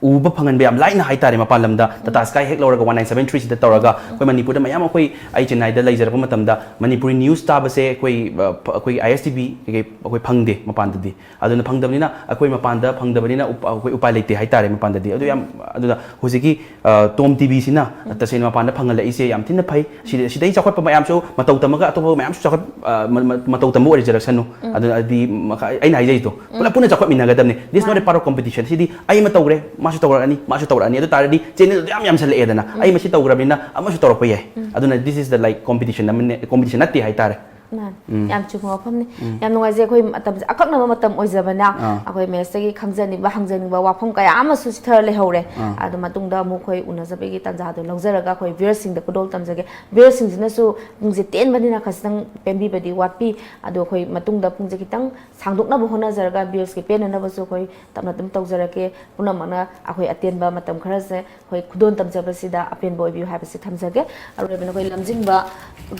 ꯎꯕ ꯐꯪꯍꯟꯕ ꯌꯥꯝ ꯂꯥꯏꯅ ꯍꯥꯏꯇꯥꯔꯦ꯫ ꯃꯄꯥꯟ ꯂꯝꯗ Tata Sky ꯍꯦꯛ ꯂꯧꯔꯒ one nine seven three ꯁꯤꯗ ꯇꯧꯔꯒ ꯑꯩꯈꯣꯏ ꯃꯅꯤꯄꯨꯔꯗ ꯃꯌꯥꯝ ꯑꯩꯈꯣꯏ ꯑꯩ ꯆꯦꯟꯅꯥꯏꯗ ꯂꯩꯖꯔꯛꯄ ꯃꯇꯝꯗ ꯃꯅꯤꯄꯨꯔꯤ news ꯇꯥꯕꯁꯦ ꯑꯩꯈꯣꯏ ꯑ, ꯐ-, ꯑꯩꯈꯣꯏ I S T V ꯀꯩꯀꯩ ꯑꯩꯈꯣꯏ ꯐꯪꯗꯦ ꯃꯄꯥꯟꯗꯗꯤ꯫ ꯑꯗꯨꯅ ꯐꯪꯗꯕꯅꯤꯅ ꯑꯩꯈꯣꯏ ꯃꯄꯥꯟꯗ ꯐꯪꯗꯕꯅꯤꯅ ꯎꯄ-, ꯑꯩꯈꯣꯏ ꯎꯄꯥꯏ ꯂꯩꯇꯦ ꯍꯥꯏꯇꯥꯔꯦ ꯃꯄꯥꯟꯗꯗꯤ꯫ ꯑꯗꯨ ꯌꯥꯝ ꯑꯗꯨꯅ ꯍꯧꯖꯤꯛꯀꯤ ꯑ, ꯇꯣꯝ ꯇꯤꯚꯤꯁꯤꯅ ꯇꯁꯦꯡꯅ ꯃꯄꯥꯟꯗ ꯐꯪꯍꯜꯂꯛꯏꯁꯦ ꯌꯥꯝ ꯊꯤꯅ ꯐꯩ꯫ ꯁꯤꯗ-, ꯁꯤꯗꯩ ꯆꯥꯎꯈꯠꯄ ꯃꯌꯥꯝꯁꯨ ꯃꯇꯧ ꯇꯝꯃꯒ ꯑꯇꯣꯞꯄ ꯃꯌꯥꯝꯁꯨ ꯆꯥꯎꯈꯠ-, ꯑ, ꯃ-, ꯃ-, ꯃꯇꯧ ꯇꯝꯕ ꯑꯣꯏꯖꯔꯛꯁꯅꯨ꯫ ꯑꯗꯨꯅ ꯑꯗꯨꯗꯤ ꯃꯈ-, ꯑꯩꯅ ꯍꯥꯏꯖꯩꯗꯣ ꯄꯨꯂꯞ ꯄꯨꯟꯅ ꯆꯥꯎꯈꯠꯃꯤꯟꯅꯒꯗꯕꯅꯤ꯫ This is not a part of competition꯫ ꯁꯤꯗꯤ ꯑꯩ ꯑꯃ ꯇꯧꯔꯦ, ꯃꯥꯁꯨ ꯇꯧꯔꯛꯑꯅꯤ, ꯃꯥꯁꯨ ꯇꯧꯔꯛꯑꯅꯤ꯫ ꯑꯗꯨ ꯇꯥꯔꯗꯤ channelꯗꯣ ꯌꯥꯝ ꯌꯥꯝꯁꯜꯂꯛꯑꯦꯗꯅ꯫ ꯑꯩ ꯃꯁꯤ ꯇꯧꯈ꯭ꯔꯕꯅꯤꯅ ꯑꯃꯁꯨ ꯇꯧꯔꯛꯄ ꯌꯥꯏ꯫ ꯑꯗꯨꯅ this is the like competition ꯑꯃꯅꯦ, competition ꯅꯠꯇꯦ ꯍꯥꯏꯇꯥꯔꯦ꯫ ꯃꯥꯅꯤ꯫ ꯌꯥꯝ ꯆꯨꯝꯕ ꯋꯥꯐꯝꯅꯤ꯫ ꯌꯥꯝ ꯅꯨꯡꯉꯥꯏꯖꯩ꯫ ꯑꯩꯈꯣꯏ ꯃꯇꯝꯁꯦ ꯑꯀꯛꯅꯕ ꯃꯇꯝ ꯑꯣꯏꯖꯕꯅ ꯑꯥ꯫ ꯑꯩꯈꯣꯏ ꯃꯍꯦꯁꯇꯒꯤ ꯈꯪꯖꯅꯤꯡꯕ, ꯍꯪꯖꯅꯤꯡꯕ ꯋꯥꯐꯝ ꯀꯌꯥ ꯑꯃꯁꯨ ꯆꯤꯊꯔ ꯂꯩꯍꯧꯔꯦ꯫ ꯑꯥ꯫ ꯑꯗꯣ ꯃꯇꯨꯡꯗ ꯑꯃꯨꯛ ꯑꯩꯈꯣꯏ ꯎꯅꯖꯕꯒꯤ ꯇꯥꯟꯖꯥꯗꯣ ꯂꯧꯖꯔꯒ ꯑꯩꯈꯣꯏ viewersꯁꯤꯡꯗ ꯈꯨꯗꯣꯜ ꯇꯝꯖꯒꯦ꯫ Viewersꯁꯤꯡꯁꯤꯅꯁꯨ ꯄꯨꯡꯁꯦ ꯇꯦꯟꯕꯅꯤꯅ ꯈꯖꯤꯛꯇꯪ ꯄꯦꯟꯕꯤꯕꯗꯤ ꯋꯥꯠꯄꯤ꯫ ꯑꯗꯣ ꯑꯩꯈꯣꯏ ꯃꯇꯨꯡꯗ ꯄꯨꯡꯁꯦ ꯈꯤꯇꯪ ꯁꯥꯡꯗꯣꯛꯅꯕ ꯍꯣꯠꯅꯖꯔꯒ viewersꯀꯤ ꯄꯦꯟꯅꯅꯕꯁꯨ ꯑꯩꯈꯣꯏ ꯇꯞꯅ ꯑꯗꯨꯝ ꯇꯧꯖꯔꯛꯀꯦ꯫ ꯄꯨꯝꯅꯃꯛꯅ ꯑꯩꯈꯣꯏ ꯑꯇꯦꯟꯕ ꯃꯇꯝ ꯈꯔꯁꯦ ꯑꯩꯈꯣꯏ ꯈꯨꯗꯣꯜ ꯇꯝꯖꯕꯁꯤꯗ ꯑꯄꯦꯟꯕ ꯑꯣꯏꯕꯤꯌꯨ ꯍꯥꯏꯕꯁꯤ ꯊꯝꯖꯒꯦ꯫ ꯑꯔꯣꯏꯕꯅ ꯑꯩꯈꯣꯏ ꯂꯝꯖꯤꯡꯕ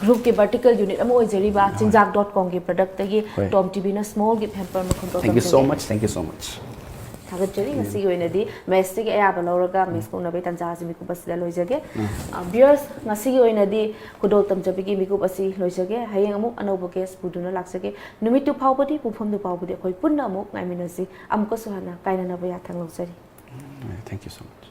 groupꯀꯤ vertical unit ꯑꯃ ꯑꯣꯏꯖꯔꯤꯕ ꯆꯤꯟꯖꯥꯛ dot comꯒꯤ productꯇꯒꯤ ꯍꯣꯏ꯫ ꯇꯣꯝ ꯇꯤꯚꯤꯅ small gift hamper ꯑꯃ ꯈꯨꯗꯣꯜ Thank you so ꯇꯝꯖꯒꯦ꯫ much, thank you so much꯫ ꯊꯥꯒꯠꯆꯔꯤ꯫ ꯉꯁꯤꯒꯤ ꯑꯣꯏꯅꯗꯤ ꯃꯍꯦꯁꯇꯒꯤ ꯑꯌꯥꯕ ꯂꯧꯔꯒ ꯃꯍꯦꯁꯀ ꯎꯅꯕꯒꯤ ꯇꯥꯟꯖꯥ ꯑꯁꯤ ꯃꯤꯀꯨꯞ ꯑꯁꯤꯗ ꯂꯣꯏꯖꯒꯦ꯫ ꯑ, viewers, ꯉꯁꯤꯒꯤ ꯑꯣꯏꯅꯗꯤ ꯈꯨꯗꯣꯜ ꯇꯝꯖꯕꯒꯤ ꯃꯤꯀꯨꯞ ꯑꯁꯤ ꯂꯣꯏꯖꯒꯦ꯫ ꯍꯌꯦꯡ ꯑꯃꯨꯛ ꯑꯅꯧꯕ guest ꯄꯨꯗꯨꯅ ꯂꯥꯛꯆꯒꯦ꯫ ꯅꯨꯃꯤꯠꯇꯨ ꯐꯥꯎꯕꯗꯤ, ꯄꯨꯡꯐꯝꯗꯨ ꯐꯥꯎꯕꯗꯤ ꯑꯩꯈꯣꯏ ꯄꯨꯟꯅ ꯑꯃꯨꯛ ꯉꯥꯏꯃꯤꯟꯅꯁꯤ꯫ ꯑꯃꯨꯛꯀꯁꯨ ꯍꯟꯅ ꯀꯥꯏꯅꯅꯕ ꯌꯥꯊꯪ ꯂꯧꯖꯔꯤ꯫ Thank you so much꯫